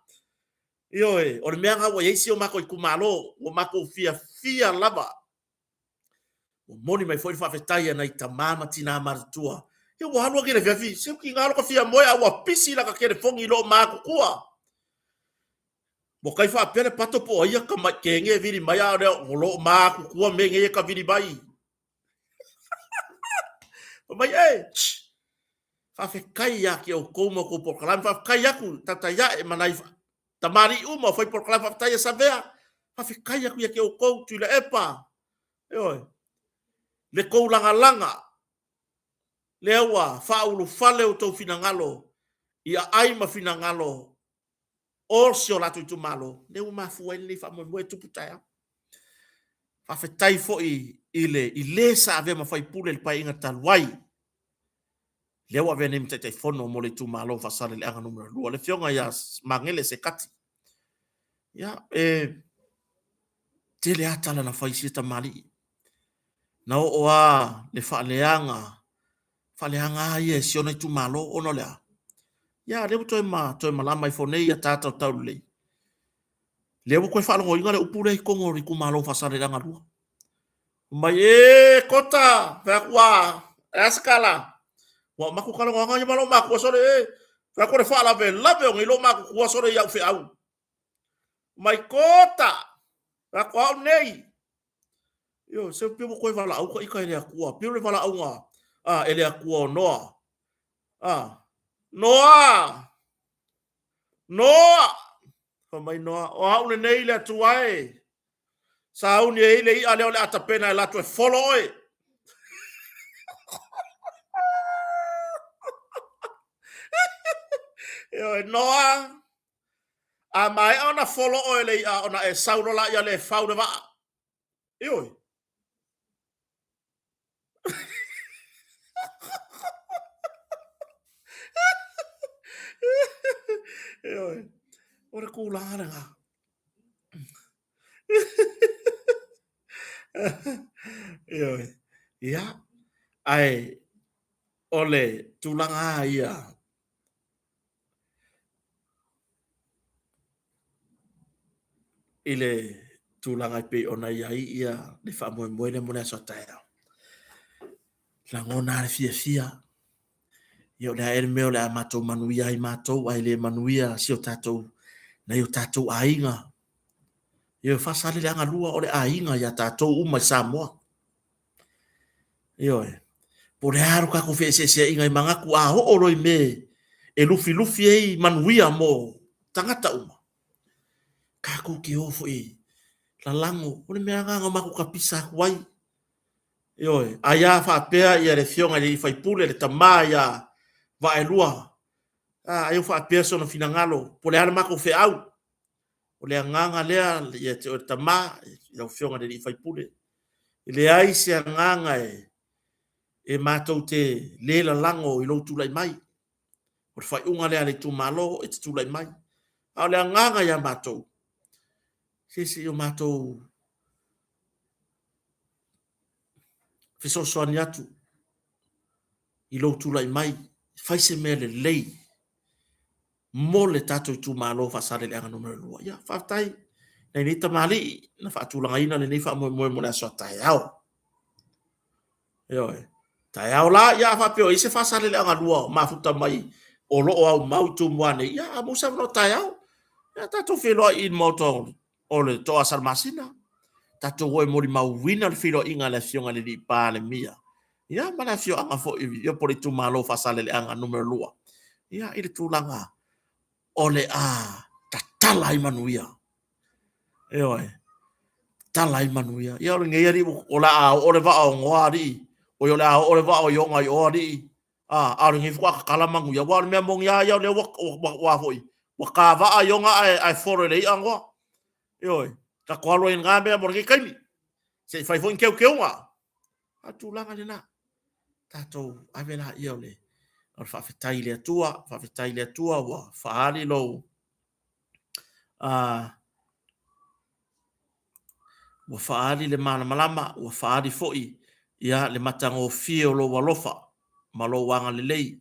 A: Ioe, o le mea lena ua i ai si o matou itumalo, ua matou fiafia lava. Ua moni mai foi le faafetai a nai tama ma tinā matutua. Ia ua alu ake i le afiafi, se ua tiga lota fia moe a ua pisi laka telefoni i loo matutua. Ua kai faapea le pato po o ai ia tamai kege e vili mai a o lea o loo matutua mea nei e tavili mai. Fai mai, e, tsh, faafetai ia te outou ma outou polokalame, faafetai atu taitai ae ma nai tamalii uma o fai polokalame, faafetai ia Savea, faafetai atu ia te outou Tuilaepa, ioe. le tou lagalaga, lea ua faaulufale outou finagalo i aai ma finagalo o si o latou itumalo, lea ua mafua ai lenei faamoemoe e tupu taeao. Faafetai foi i le i le sa avea ma faipule i le Paeaiga talu ai, lea ua avea nei ma Taitaifono mo le itumalo o Faasaleleaga Nu.2, le Afioga ia Magele Sekati. Ia, e tele lava tala na fai i sia tamalii. Na oo lava le faaleaga, faaleaga lava ia e si ona itumalo ona o le a? Ia, lea ua toe, ma, toe malama ifo nei ia ta taulelei. Lea ua toe faalogoina le upu lea i totonu o le itumalo o Faasaleleaga 2. Mai, e Kota, fai atu, a, e a se tala? Ua matou talanoaga ia ma lou matua sole, e, fai atu o le faalavelave o nei lou matutua sole i au feau. Mai Kota, fai atu, au nei. Ioe, se pei ua toe valaau ta ita e le Atua, pei o le valaauga a, e le Atua o Noa. A, Noa! Noa! Fai mai Noa, o au lenei le Atua e. Sauni e i le i'a lea o le a tapena e alu atu e folo oe. Ioe, Noa, a maea ona folo oe e le i'a ona e sau loa laia lea e fau le vaa. Ioe. Ioe. O le tulaga lena. Ioe. Ia, ae o le tulaga lava ia i le tulaga e pei ona i ai ia le faamoemoe lea mo le aso a taeao. Lagona lava le fiafia, ia o le a ea le mea o le a matou manuia ai matou ae le manuia si o tatou, nai o tatou aiga. Ia Faasaleleaga 2 o le aiga ia tatou uma i Samoa. Ioe. Po o le a lo tatou feeseeseaiga i manatu a oo loa i mea e lufilufi ai manuia mo tagata uma, tatou te o foi lalago. O le mea lena na matou tapisa atu ai. Ioe. Ai a faapea ia le afioga i le sui usufono, le tama ia Vaaelua, a, ai ua faapea sona finagalo, po o le a le matou feau, o le agaga lea ia te oe le tama, lau afioga i le sui usufono, e leai se agaga e matou te le lalago i lou tulai mai. O le faaiuga lea a le itumalo e te tulai mai. A o le agaga ia matou, se se i o matou fesoasoani atu i lou tulai mai, fai se mea lelei mo le tatou itumalo o Faasaleleaga Nu.2. Ia, faafetai nai nei tamalii na faatulagaina lenei faamoemoe mo le aso a taeao. Ioe. Taeao la, ia a faapea o i ai se Faasaleleaga 2 o mafuta mai o lo o aumau i Tumua nei, ia a maua se avanoa taeao, ia tatou feiloai i le maota o le Toa Salamasina. Tatou o e molimauina le feiloaiga a le Afioga i le Palemia, ia ma le afioaga foi ia po o le itumalo o Faasaleleaga Nu.2, ia i le tulaga o le a tatala ai manuia. Ioe, tatala ai manuia. Ia o lenei alii o le a oo le vaa o Noa alii, oi o le a oo le vaa o Iona i o alii, a, a o lenei faatoa tatala manuia. Aua o le mea moni lava ia o lea ua, ua, ua foi, ua tavaa Iona ae, ae folo e le i'a Noa. Ioe, tatou alo ai i lena mea mo lenei taimi, se i fai foi ni teuteuga. A o le tulaga lena, tatou ave laia o le, o le faafetai i le Atua, faafetai i le Atua ua faaali lou, ua faaali le malamalama, ua faaali foi ia le matagofie o lou alofa ma lou agalelei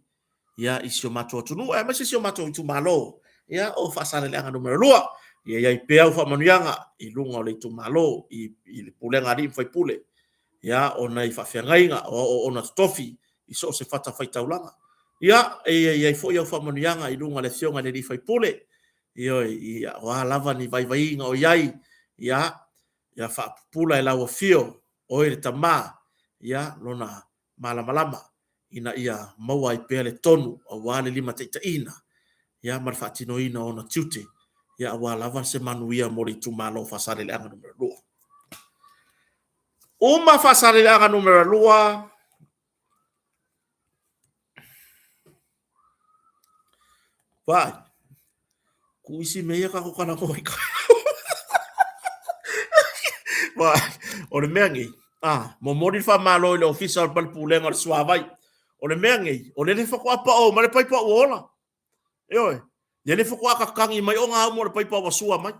A: ia i si o matou atunuu aemaise si o matou itumalo ia o Faasaleleaga Nu.2. Ia i ai pea au faamanuiaga i luga o le itumalo i, i le pulega a alii ma faipule ia o nai faafeagaiga o auauna totofi i so o se fatafaitaulaga. Ia, e i ai foi au faamanuiaga i luga o le Afioga i le sui usufono, ioe, ia, o a lava ni vaivaiga o i ai, ia, ia faapupula e lau afio, oe le tama, ia, lona malamalama, ina ia maua ai pea le tonu aua le limataitaiina, ia, ma le faatinoina o ona tiute, ia, aua lava se manuia mo le itumalo o Faasaleleaga Nu.2. Uma Faasaleleaga numera 2. Vai. Ku isi mea ia kako kana koe ka. Vai. O le mea nei, ah, momoli le whamalo i le ofisa o le palepulega o le suavai. O le mea nei, o le le whakoa pa o ma le paipa ua ola. Ioe, ia le whakoa kakangi mai o ngā umo le paipa ua sua mai.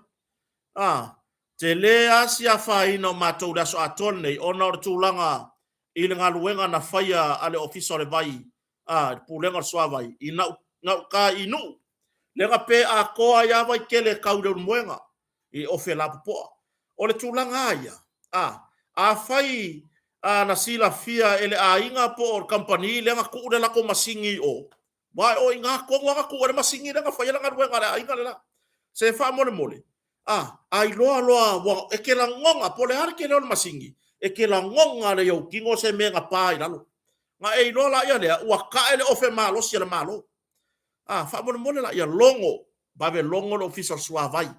A: Ah, tele asi afaina o matou le aso atoa lenei ona o le tulaga i le galuega na faia a le Ofisa o le Vai, a, le Pulega o le Suavai, i gauta i Nuu, lea na pe atoa ai lava vai tele e tau i Leulumoega, i ofe lapopoa. O le tulaga lava ia, a, afai a, na silafia e le aiga po o le kamupani lea na tuu le latou masini i o, aua o i ina tonu lava na tuu ai le masini lea na fai ai le galuega a le aiga le la. Se faamolemole, a, a iloa loa ua, e te lagona, po o le a le tele o le masini, e te lagona i ou tino se mea na pa i lalo. Na e iloa laia lea, ua tae le ofe malosi a le Malo. A, faamolemole la, ia logo, vave logo le Ofisa o le Suavai.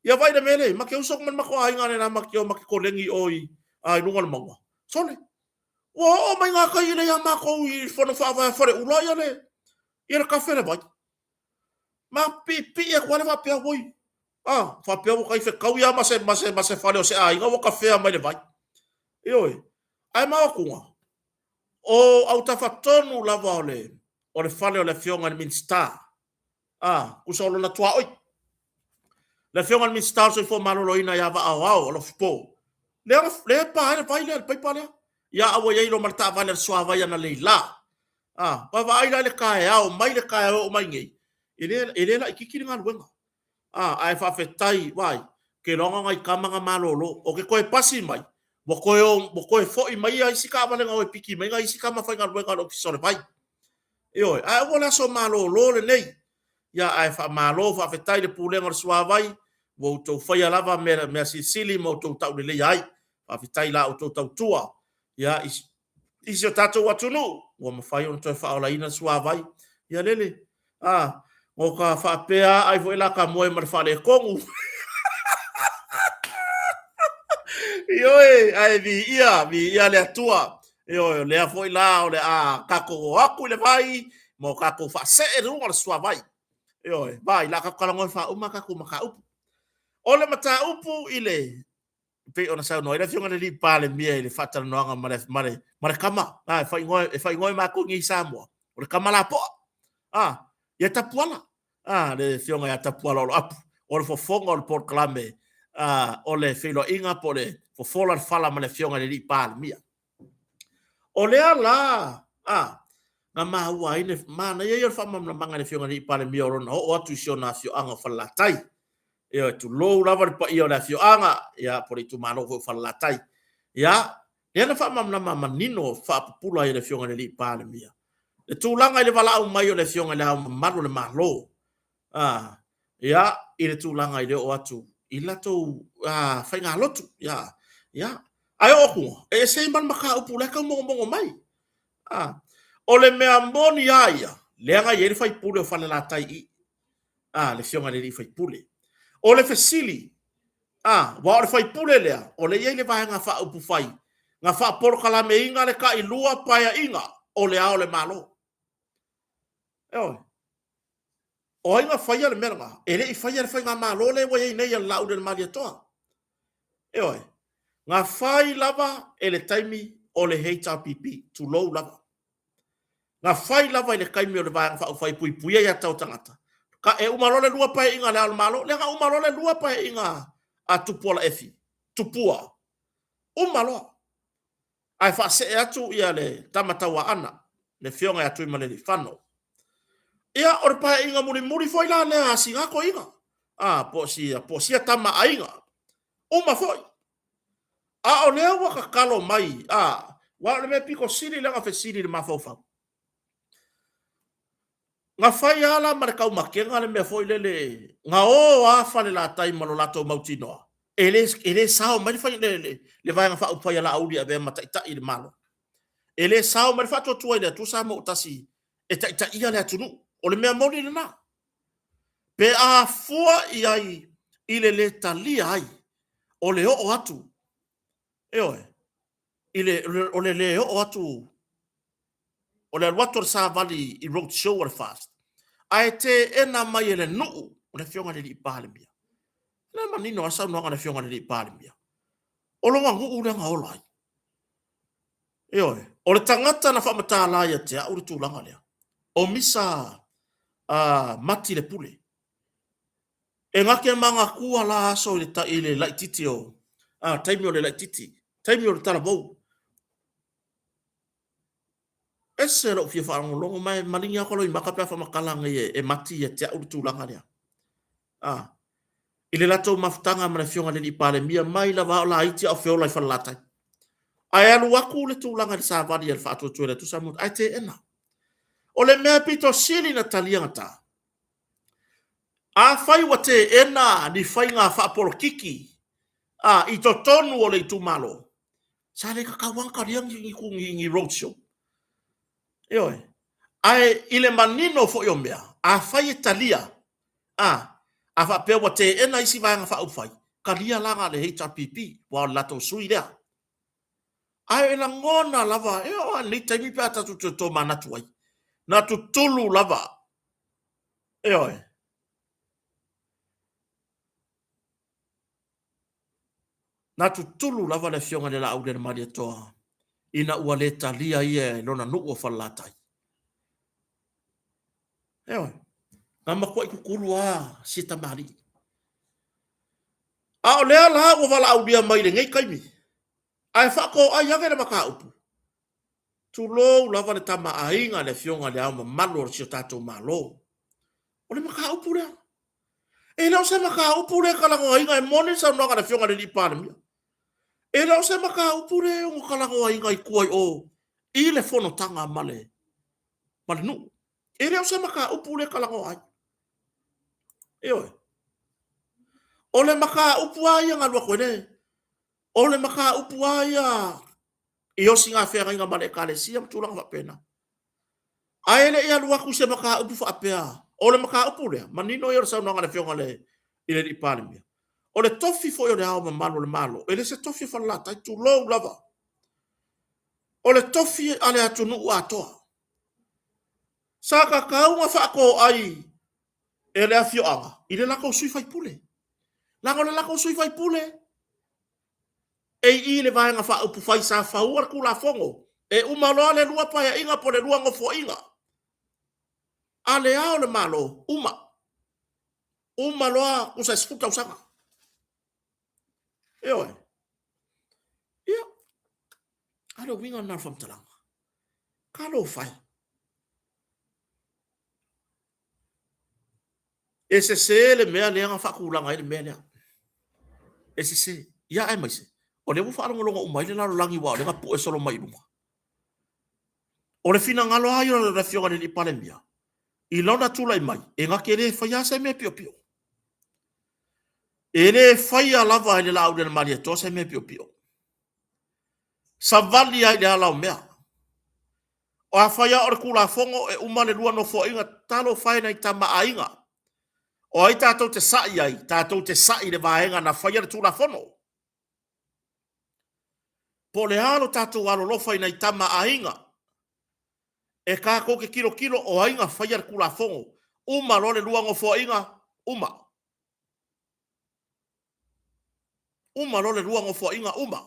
A: Ia vaai i le mea lea, ma te uso atu ma le matou aiga le la ma te o ma te koleni i o i, a, i luga o le mauga. Sole, ua oo mai gatai i le ia matou i fono faavae a Faleula ia le, ia le kafe le vai. Ma piipii atu lava le faapea, oi, a, faapea ua tai fetau ia ma se, ma se, ma se fale o se aiga ua kafea mai le vai. Ioe, ae maotuga, o autafa tonu lava o le, o le fale o le afioga i le Minisita, a, tusa o lona tuaoi. Le afioga i le Minisita o le Soifua Maloloina ia Vaaoao Alofipo, lea, lea e pa ai le vai lea, le paipa lea. Ia, a ua i ai loa ma le taavale a le suavai analeila. A, vaavaai la i le taeao, mai le taeao e oo mai nei, e le, e le laitiiti le galuega. A, ae faafetai, vaai, ou te iloa na o nai tama na malolo. Ou te toe pasi mai, ua toe, ua toe foi mai ia isi taavale na o e piki mai nai isi tama faigaluega a le Ofisa o le Vai. Ioe, ae aua le aso malolo lenei. Ia, ae faamalo, faafetai i le Pulega o le Suavai, ua outou faia lava mea, mea silisili ma outou tauleleia ai. Faafetai i la outou tautua. Ia, i, i si o tatou atunuu, ua mafai ona toe faaolaina le suavai. Ia lele, a, o ka faapea ai foi la ka moe ma le faaletonu. Ioe, ae viia, viia le Atua. Ioe, o lea foi la o le a tatou o atu i le vai, ma o tatou faasee i luga o le suavai. Ioe, vai, la tatou talanoa e faauma tatou mataupu. O le mataupu i le e pei ona saunoa ai le Afioga i le Alii Palemia i le faatalanoaga ma le, ma le, ma le tama, a, e faaigoa, e faaigoa e matou nei i Samoa, o le tama lapoa, a, ia Tapuala, a, le Afioga ia Tapuala Oloapu, o le fofoga o le polokalame, a, o le feiloaiga po o le fofola le fala ma le Afioga i le Alii Palemia. O lea la, a, na maua ai le manaia ia o le faamalamalamaga i le Afioga i le Alii Palemia o lona oo atu i si ona afioaga o Falelatai. Ioe, tulou lava le paia o le afioaga, ia, po o le itumalo foi o Falelatai. Ia, lea na faamalamalama manino faapupula ai e le Afioga i le Alii Palemia le tulaga i le valaau mai o le Afioga i Le Ao Mamalu o le Malo, a, ia, i le tulaga i le oo atu i le latou faigalotu, ia, ia. Ae oo atu, e ese ai ma le mataupu la e taumogomogo mai. A, o le mea moni lava ia, leaga e i ai le faipule o Falelatai i i, a, le Afioga i le alii faipule. O le fesili, a, aua o le faipule lea, o lea e i ai le Vaega Faaupufai na faapolokalameina le tailua paeaiga o Le Ao o le Malo. Ioe. O ai na faia le mea lena? E le i faia e le Faigamalo lea ua i ai nei a le Laaulialemalietoa. Ioe. Na fai lava e le taimi o le HRPP, tulou lava. Na fai lava i le taimi o le Vaega Faaupufai e puipuia ia tau tagata. Ka, e uma loa le lua paeaiga a Le Ao o le Malo, lea na uma loa le lua paeaiga a Tupuola Efi, Tupua, uma loa. Ae faasee atu ia le tama Tauaana, le afioga ia Tuimalealiifano. Ia, o le paeaiga mulimuli foi la lea a sina toeaina, a, po o sia, po o sia tama aiga, uma foi. A o lea ua tatalo mai, a, aua o le mea pito sili lea na fesili i le mafaufau. Na fai lava la ma le taumatega le mea foi lele, na o lava Falelatai ma lo latou mautinoa, e le, e le sao mai le, fai, le, le, le Vaega Faaupufai a Laauli e avea ma taitai i le Malo. E le sao mai le faatuatua i le Atua Samoa ua tasi e taitaia le atunuu. O le mea moni lena. Pe a fua i ai i le lē talia ai o le oo atu, ioe. i le, o le le oo atu, o le alu atu o le savali i road show a le FAST, ae teena mai e le nuu o le Afioga i le Alii Palemia. O lea e manino lava le saunoaga a le Afioga i le Alii Palemia, o lona nuu lea na ola ai. Ioe, o le tagata na faamatala ia te au le tulaga lea, o Misa Mati Lepule. E na te manatua la aso i le, i le laititi o, a, taimi o le laititi, taimi o le talavou. Ese lou fia faalogologo ma e maligi lava loimata pe a faamatala nei e, e Mati ia te au le tulaga lea. A, i le latou mafutaga ma le Afioga i le Alii Palemia mai lava a o laiti a o feola i Falelatai. Ae alu atu le tulaga i le savali a le Faatuatua i le Atua Samoa ae teena. O le mea pito sili na talia gata, afai ua teena ni faiga faapolokiki a, i totonu o le itumalo, sa le tatau lava ona talia ni, ni, ni, ni road show. Ioe. Ae i le manino foi o mea, afai e talia, a, a faapea ua teena isi Vaega Faaupufai, talia la na o le HRPP, aua o le latou sui lea. Ae e lagona lava, e oo lava i lenei taimi pe a tatou toe tomanatu ai, na tutulu lava, ioe. Na tutulu lava le Afioga i le Laaulialemalietoa ina ua le talia ia e lona nuu o Falelatai. Ioe, na matuai tutulu lava si tamalii. A o lea la ua valaaulia mai i lenei taimi, ae faatoai ane le mataupu, tulou lava le Tama a Aiga, le Afioga i Le Ao Mamalu o si o tatou Malo. O le mataupu lea. E le o se mataupu lea e talanoaina, e moni le saunoaga a le Afioga i le Alii Palemia. E le o se mataupu lea e ono talanoaina i tua i o i le fonotaga ma le, ma le nuu. E le o se mataupu lea e talanoa ai. Ioe. O le mataupu lava ia na alu atu ai le, o le mataupu lava ia i osiga feagaiga ma le Ekalesia ma tulaga faapena. Ae le i alu atu i se mataupu faapea, o le mataupu lea, manino ia o le saunoaga a le Afioga i le Alii Palemia, o le tofi foi o le Ao Mamalu o le Malo, e le se tofi o Falelatai, tulou lava. O le tofi a le atunuu atoa. Sa tatau ona faatoai e le afioaga i le latou sui faipule. Leaga o le latou sui faipule e i i le Vaega Faaupufai sa faua le Tulafono, e uma loa le lua Paeaiga po o le lua Nofoaiga a Le Ao o le Malo, uma. Uma loa tusa e 10 tausaga. Ioe. Ia, a le uiga lena o le faamatalaga. Talofa e. E sese le mea lea na faatulaga ai le mea lea. E sese. Ia aemaise, o lea ua faalogologo uma ai le lalolagi aua o lea na pue solo mai i luga. O le finagalo lava ia o le Afioga i le Alii Palemia, i lona tulai mai, e na te le faia lava se mea piopio. E le faia lava e le Laaulialemalietoa se mea piopio. Savali lava i le ala o mea. O afai lava o le Tulafono e uma le lua nofoaiga, talofa e nai tama a aiga. O ai tatou te sa'i ai? Tatou te sa'i i le vaega na faia le Tulafono. Po o le a lo tatou alolofa i nai tama a aiga? E tatou te tilotilo o ai na faia le Tulafono. Uma loa le lua nofoaiga, uma. Uma loa le lua nofoaiga, uma.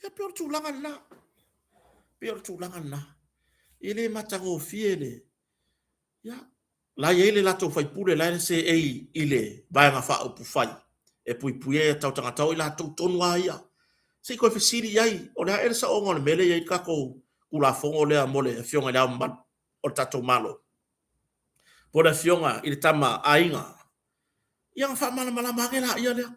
A: Ia pei o le tulaga lena. Pei o le tulaga lena. E le matagofie le... Ia, la e i ai le latou faipule la e seei i le Vaega Faaupufai e puipuia ia tau tagata o i latou tonu lava ia. Se i toe fesili i ai, o le a ea le saoga o le mea lea e i ai le tatou Tulafono lea mo le Afioga i Le Ao Mamalu o le tatou Malo, po o le Afioga i le Tama a Aiga. Ia ona faamalamalama ane laia lea.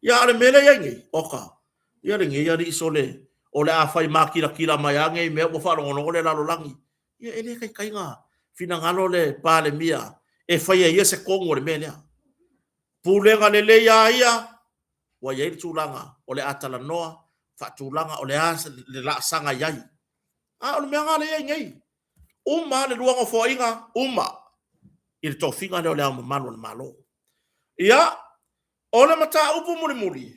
A: Ia a o le mea lea e i ai nei, oka, ia lenei alii sole, o le a fai matilatila mai lava nei mea ua faalogologo le lalolagi. Ia e le taitai ona finagalo le Palemia e faia e ia se tonu o le mea lea. Pulega lelei lava ia, ua i ai le tulaga o le a talanoa, faatulaga o le a le laasaga i ai. A o le mea lena lea e i ai nei. Uma lava le lua nofoaiga, uma i le tofiga lea o Le Ao Mamalu o le Malo. Ia, O le mataupu mulimuli,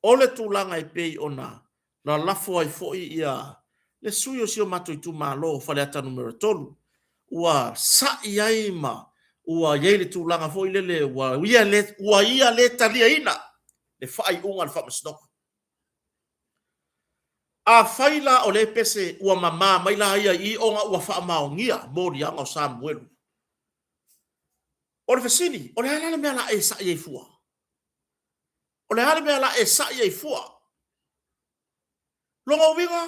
A: o le tulaga e pei ona lalafo ai foi ia le sui o si o matou itumalo o Faleata Nu.3, ua sa'i ai ma ua i ai le tulaga foi lele ua ia le, ua ia le taliaina le faaiuga a le Faamasinoga. Afai la o lea pese ua mama mai la ia i i ona ua faamaonia moliaga o Samuelu, o le fesili, o le a la le mea o le a e sa'i ai fua? O le a le mea o le a e sa'i ai fua? Lona uiga,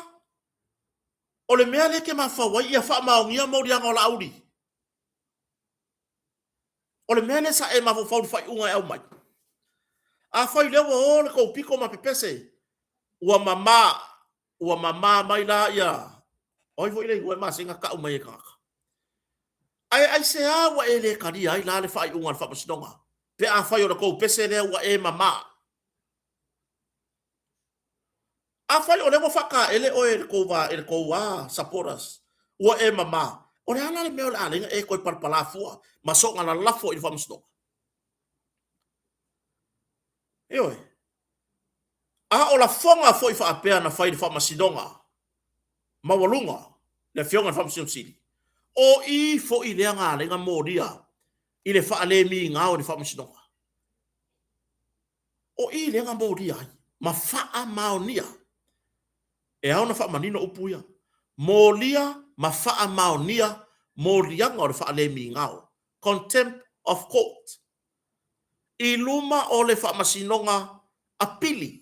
A: o le mea lea e te mafaufau ai ia faamaonia moliaga o Laauli? O le mea lea sa e mafaufau i le faaiuga e aumai? Afai o lea ua o le tou pito ma pepese, ua mama, ua mama mai la ia, o ai foi le igoa e masani ona tau mai e tagata? Ae aisea ua e le talia ai la le faaiuga a le Faamasinoga pe afai o le tou pese lea ua e mama? Afai o lea ua faataele oe e le tou va, e le tou a supporters, ua e mama, o le a la le mea o le a ala ai ona e toe palapala fua ma soona lalafo i le Faamasinoga? Ioe. A o lafoga foi faapea na fai i le Faamasinoga Maualuga, le Afioga i le Faamasino Sili, o i foi lea na ala ai ona molia i le faalemigao i le Faamasinoga. O i lea na molia ai ma faamaonia. E ao ona faamanino upu ia. Molia ma faamaonia moliaga o le faalemigao, contempt of court, i luma o le Faamasinoga Apili.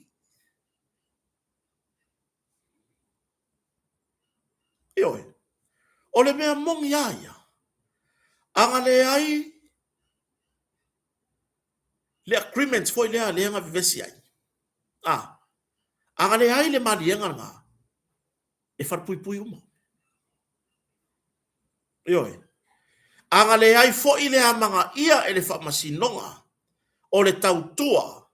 A: Ioe. O le mea moni lava ia, a na leai le agreement foi lea lea na vevesi ai, a, a na leai le maliega lena, e falepuipui uma. Ioe. A na leai foi le amanaia e le Faamasinoga o le tautua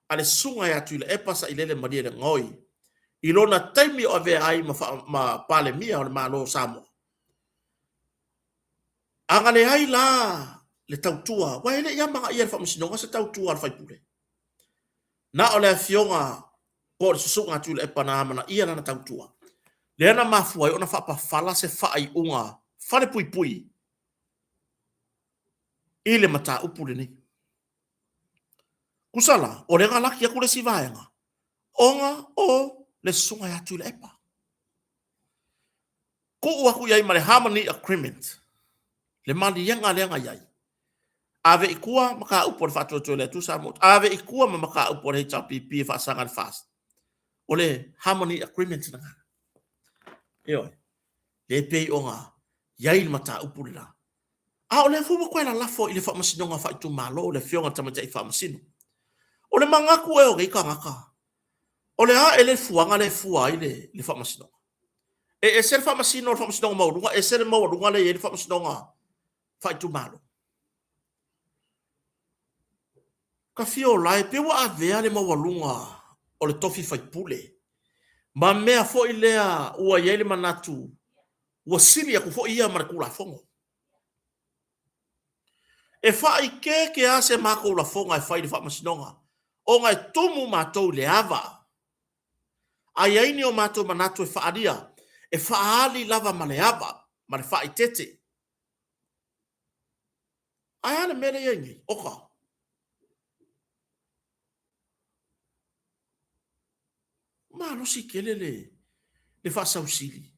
A: a le Susuga ia Tuilaepa Sailele Malielegaoi i lona taimi o avea ai ma, ma Palemia o le Malo o Samoa, a na leai la le tautua, aua e le i amanaia e le Faamasinoga se tautua a le faipule. Na o le afioga po o le Susuga a Tuilaepa na amanaia lana tautua, lea na mafua ai ona faapafala se faaiuga falepuipui i le mataupu lenei. Tusa la, o lea na laki atu le isi vaega, ona o le Susuga ia Tuilaepa. Tuu atu i ai ma le Harmony Agreement, le maliega lea na i ai. Ave i tua mataupu a le Faatuatua i le Atua Samoa, ave i tua ma mataupu a le HRPP e faasaga i le FAST. O le Harmony Agreement lena. Ioe. Le pei ona i ai le mataupu le la. A o lea foi ua toe lalafo i le Faamasinoga Faaitumalo le Afioga i le Tamaitai Faamasino. O le manatu ea o nei tagata, o le a ea le fuaga lea e fua ai le, le Faamasinoga? E ese le Faamasino o le Faamasinoga Maualuga, ese le maualuga lea e i ai le Faamasinoga Faaitumalo. Tafiolae, pei ua avea le maualuga o le tofi faipule ma mea foi lea ua i ai le manatu ua sili atu foi ia ma le Tulafono. E faaikeeke lava se matou lafoga e fai i le Faamasinoga, ona e tumu matou i le ava. A i ai ni o matou manatu e faaalia, e faaali lava ma le ava ma le faaeteete. Ae a le mea lea e i ai nei? Oka! Malosi tele le, le faasausili.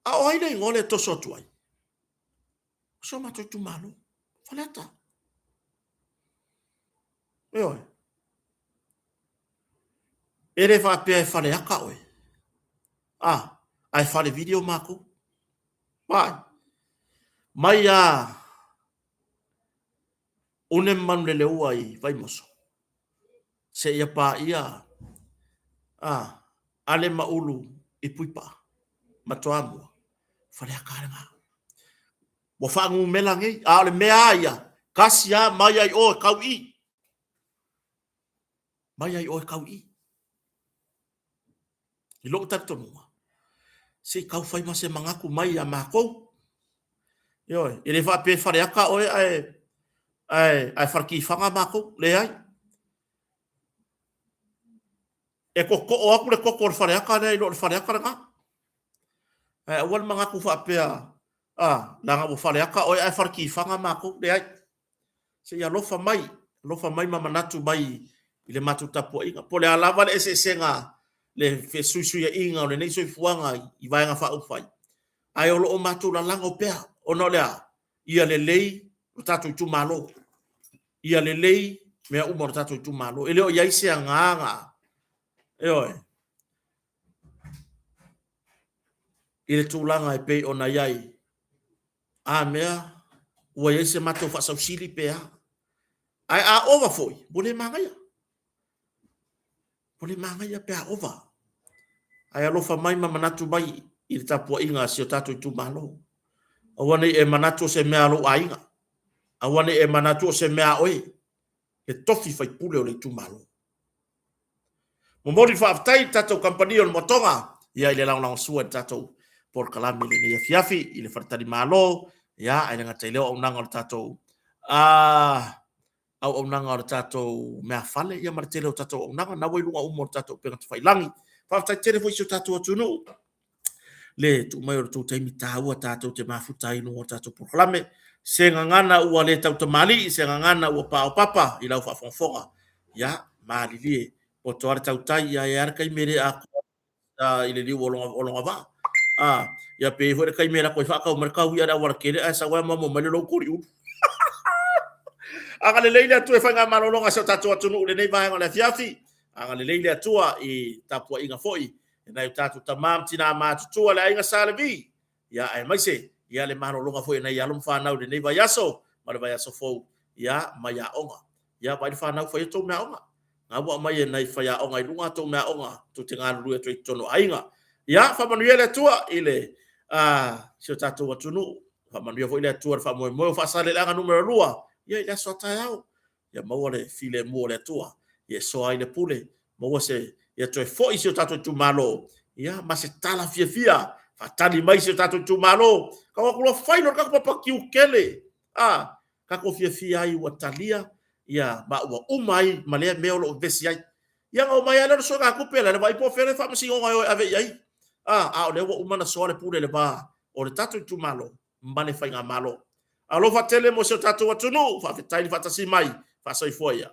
A: A o ai le igoa lea e toso atu ai? O si o matou itumalo, Faleata. Ioe. E le faapea e Faleata oe. A, ae fale video matou. Vai. Mai a une ma Manuleleua i Vaimoso, seia paia a Ale ma Ulu i Puipaa ma Toamua, Faleata lava lena. Ua faanumera nei, a o le mea lava ia, tasi lava mai ai o e tau i i. Mai ai o e tau i i. I lou talitonuga, se i tau fai ma se manatu mai ia matou. Ioe, e le faapea e Faleata oe ae Ae, ae faletifaga matou. Leai. E totoo atu le toto o le faleata lea i lo le faleata lena. Ae aua le manatu faapea, a, leaga ua faleata oe ae faletifaga matou. Leai. Se i alofa mai, alofa mai ma manatu mai i le matou tapuaiga. Po o le a lava le eseesega, le fesuisuiaiga o lenei soifuaga i Vaega Faaupufai, ae o lo o matou lalago pea, ona o le a? Ia lelei lo tatou itumalo. Ia lelei mea uma o le tatou itumalo. E le o i ai se agaga, ioe, i le tulaga e pei ona i ai. A mea, ua i ai se matou faasausili pe a. Ae a ova foi, ua le manaia. Ua le manaia pe a ova. Ae alofa mai ma manatu mai i le tapuaiga a si o tatou itumalo. Aua ne i e manatu o se mea a lou aiga. Aua ne i e manatu o se mea a oe, le tofi faipule o le itumalo. Momoli le faafetai i le tatou kamupani o le Moatoga ia i le lagolagosua i le tatou polokalame i lenei afiafi i le faletalimalo, ia ae le gata i lea o auaunaga o le tatou auaunaga o le tatou meafale ia ma le tele o tatou auaunaga na ua i luga uma o le tatou upega tafailagi. Faafetai tele foi i si o tatou atunuu le tuu mai o le tou taimi taua tatou te mafuta ai i luga o tatou polokalame. Se gagana ua le tautamalii, se gagana ua paopapa i lau faafogafoga, ia malilie poto lava le tautai, ia e i ai lava le taimi e le atoa i le liu o lona vaa. A, ia pe i ai foi le taimi e alu atu ai faatau mai le taui'a i le aualatele ae sau ae mamo mai le lou koliulu. Agalelei le Atua i faigamalologa a si o tatou atunuu i lenei vaega o le afiafi. Agalelei le Atua i tapuaiga foi e nai o tatou tama ma tina matutua le aiga Sa Levi, ia aemaise ia le malologa foi a nai alo ma fanau i lenei vaiaso ma le vaiaso fou ia mai aoga. Ia vaai le fanau fai a tou meaaoga. Na ua aumai e nai faiaoga i luga a tou meaaoga tou te galulue atu ai i totonu o aiga. Ia faamanuia le Atua i le si o tatou atunuu. Faamanuia foi le Atua i le faamoemoe o Faasaleleaga Nu.2 ia i le aso a taeao. Ia maua le filemu o le Atua, ia soa ai le pule, maua se, ia toe foi si o tatou itumalo, ia ma se tala fiafia, faatali mai si o tatou itumalo, tau atu loa fai loa le tatou papa tiukele, a, tatou fiafia ai ua talia, ia, ma ua uma ai ma lea mea o lo o vevesi ai. Ia ona omai lava lea o le suegatupe lea, vaai po o fea le faamasinoga e o e ave i ai, a, a o lea ua uma ona soa le pule i le va o le tatou itumalo ma le faigamalo. Alofa tele mo si o tatou atunuu, faafetai le faatasi mai, faasoifua ia.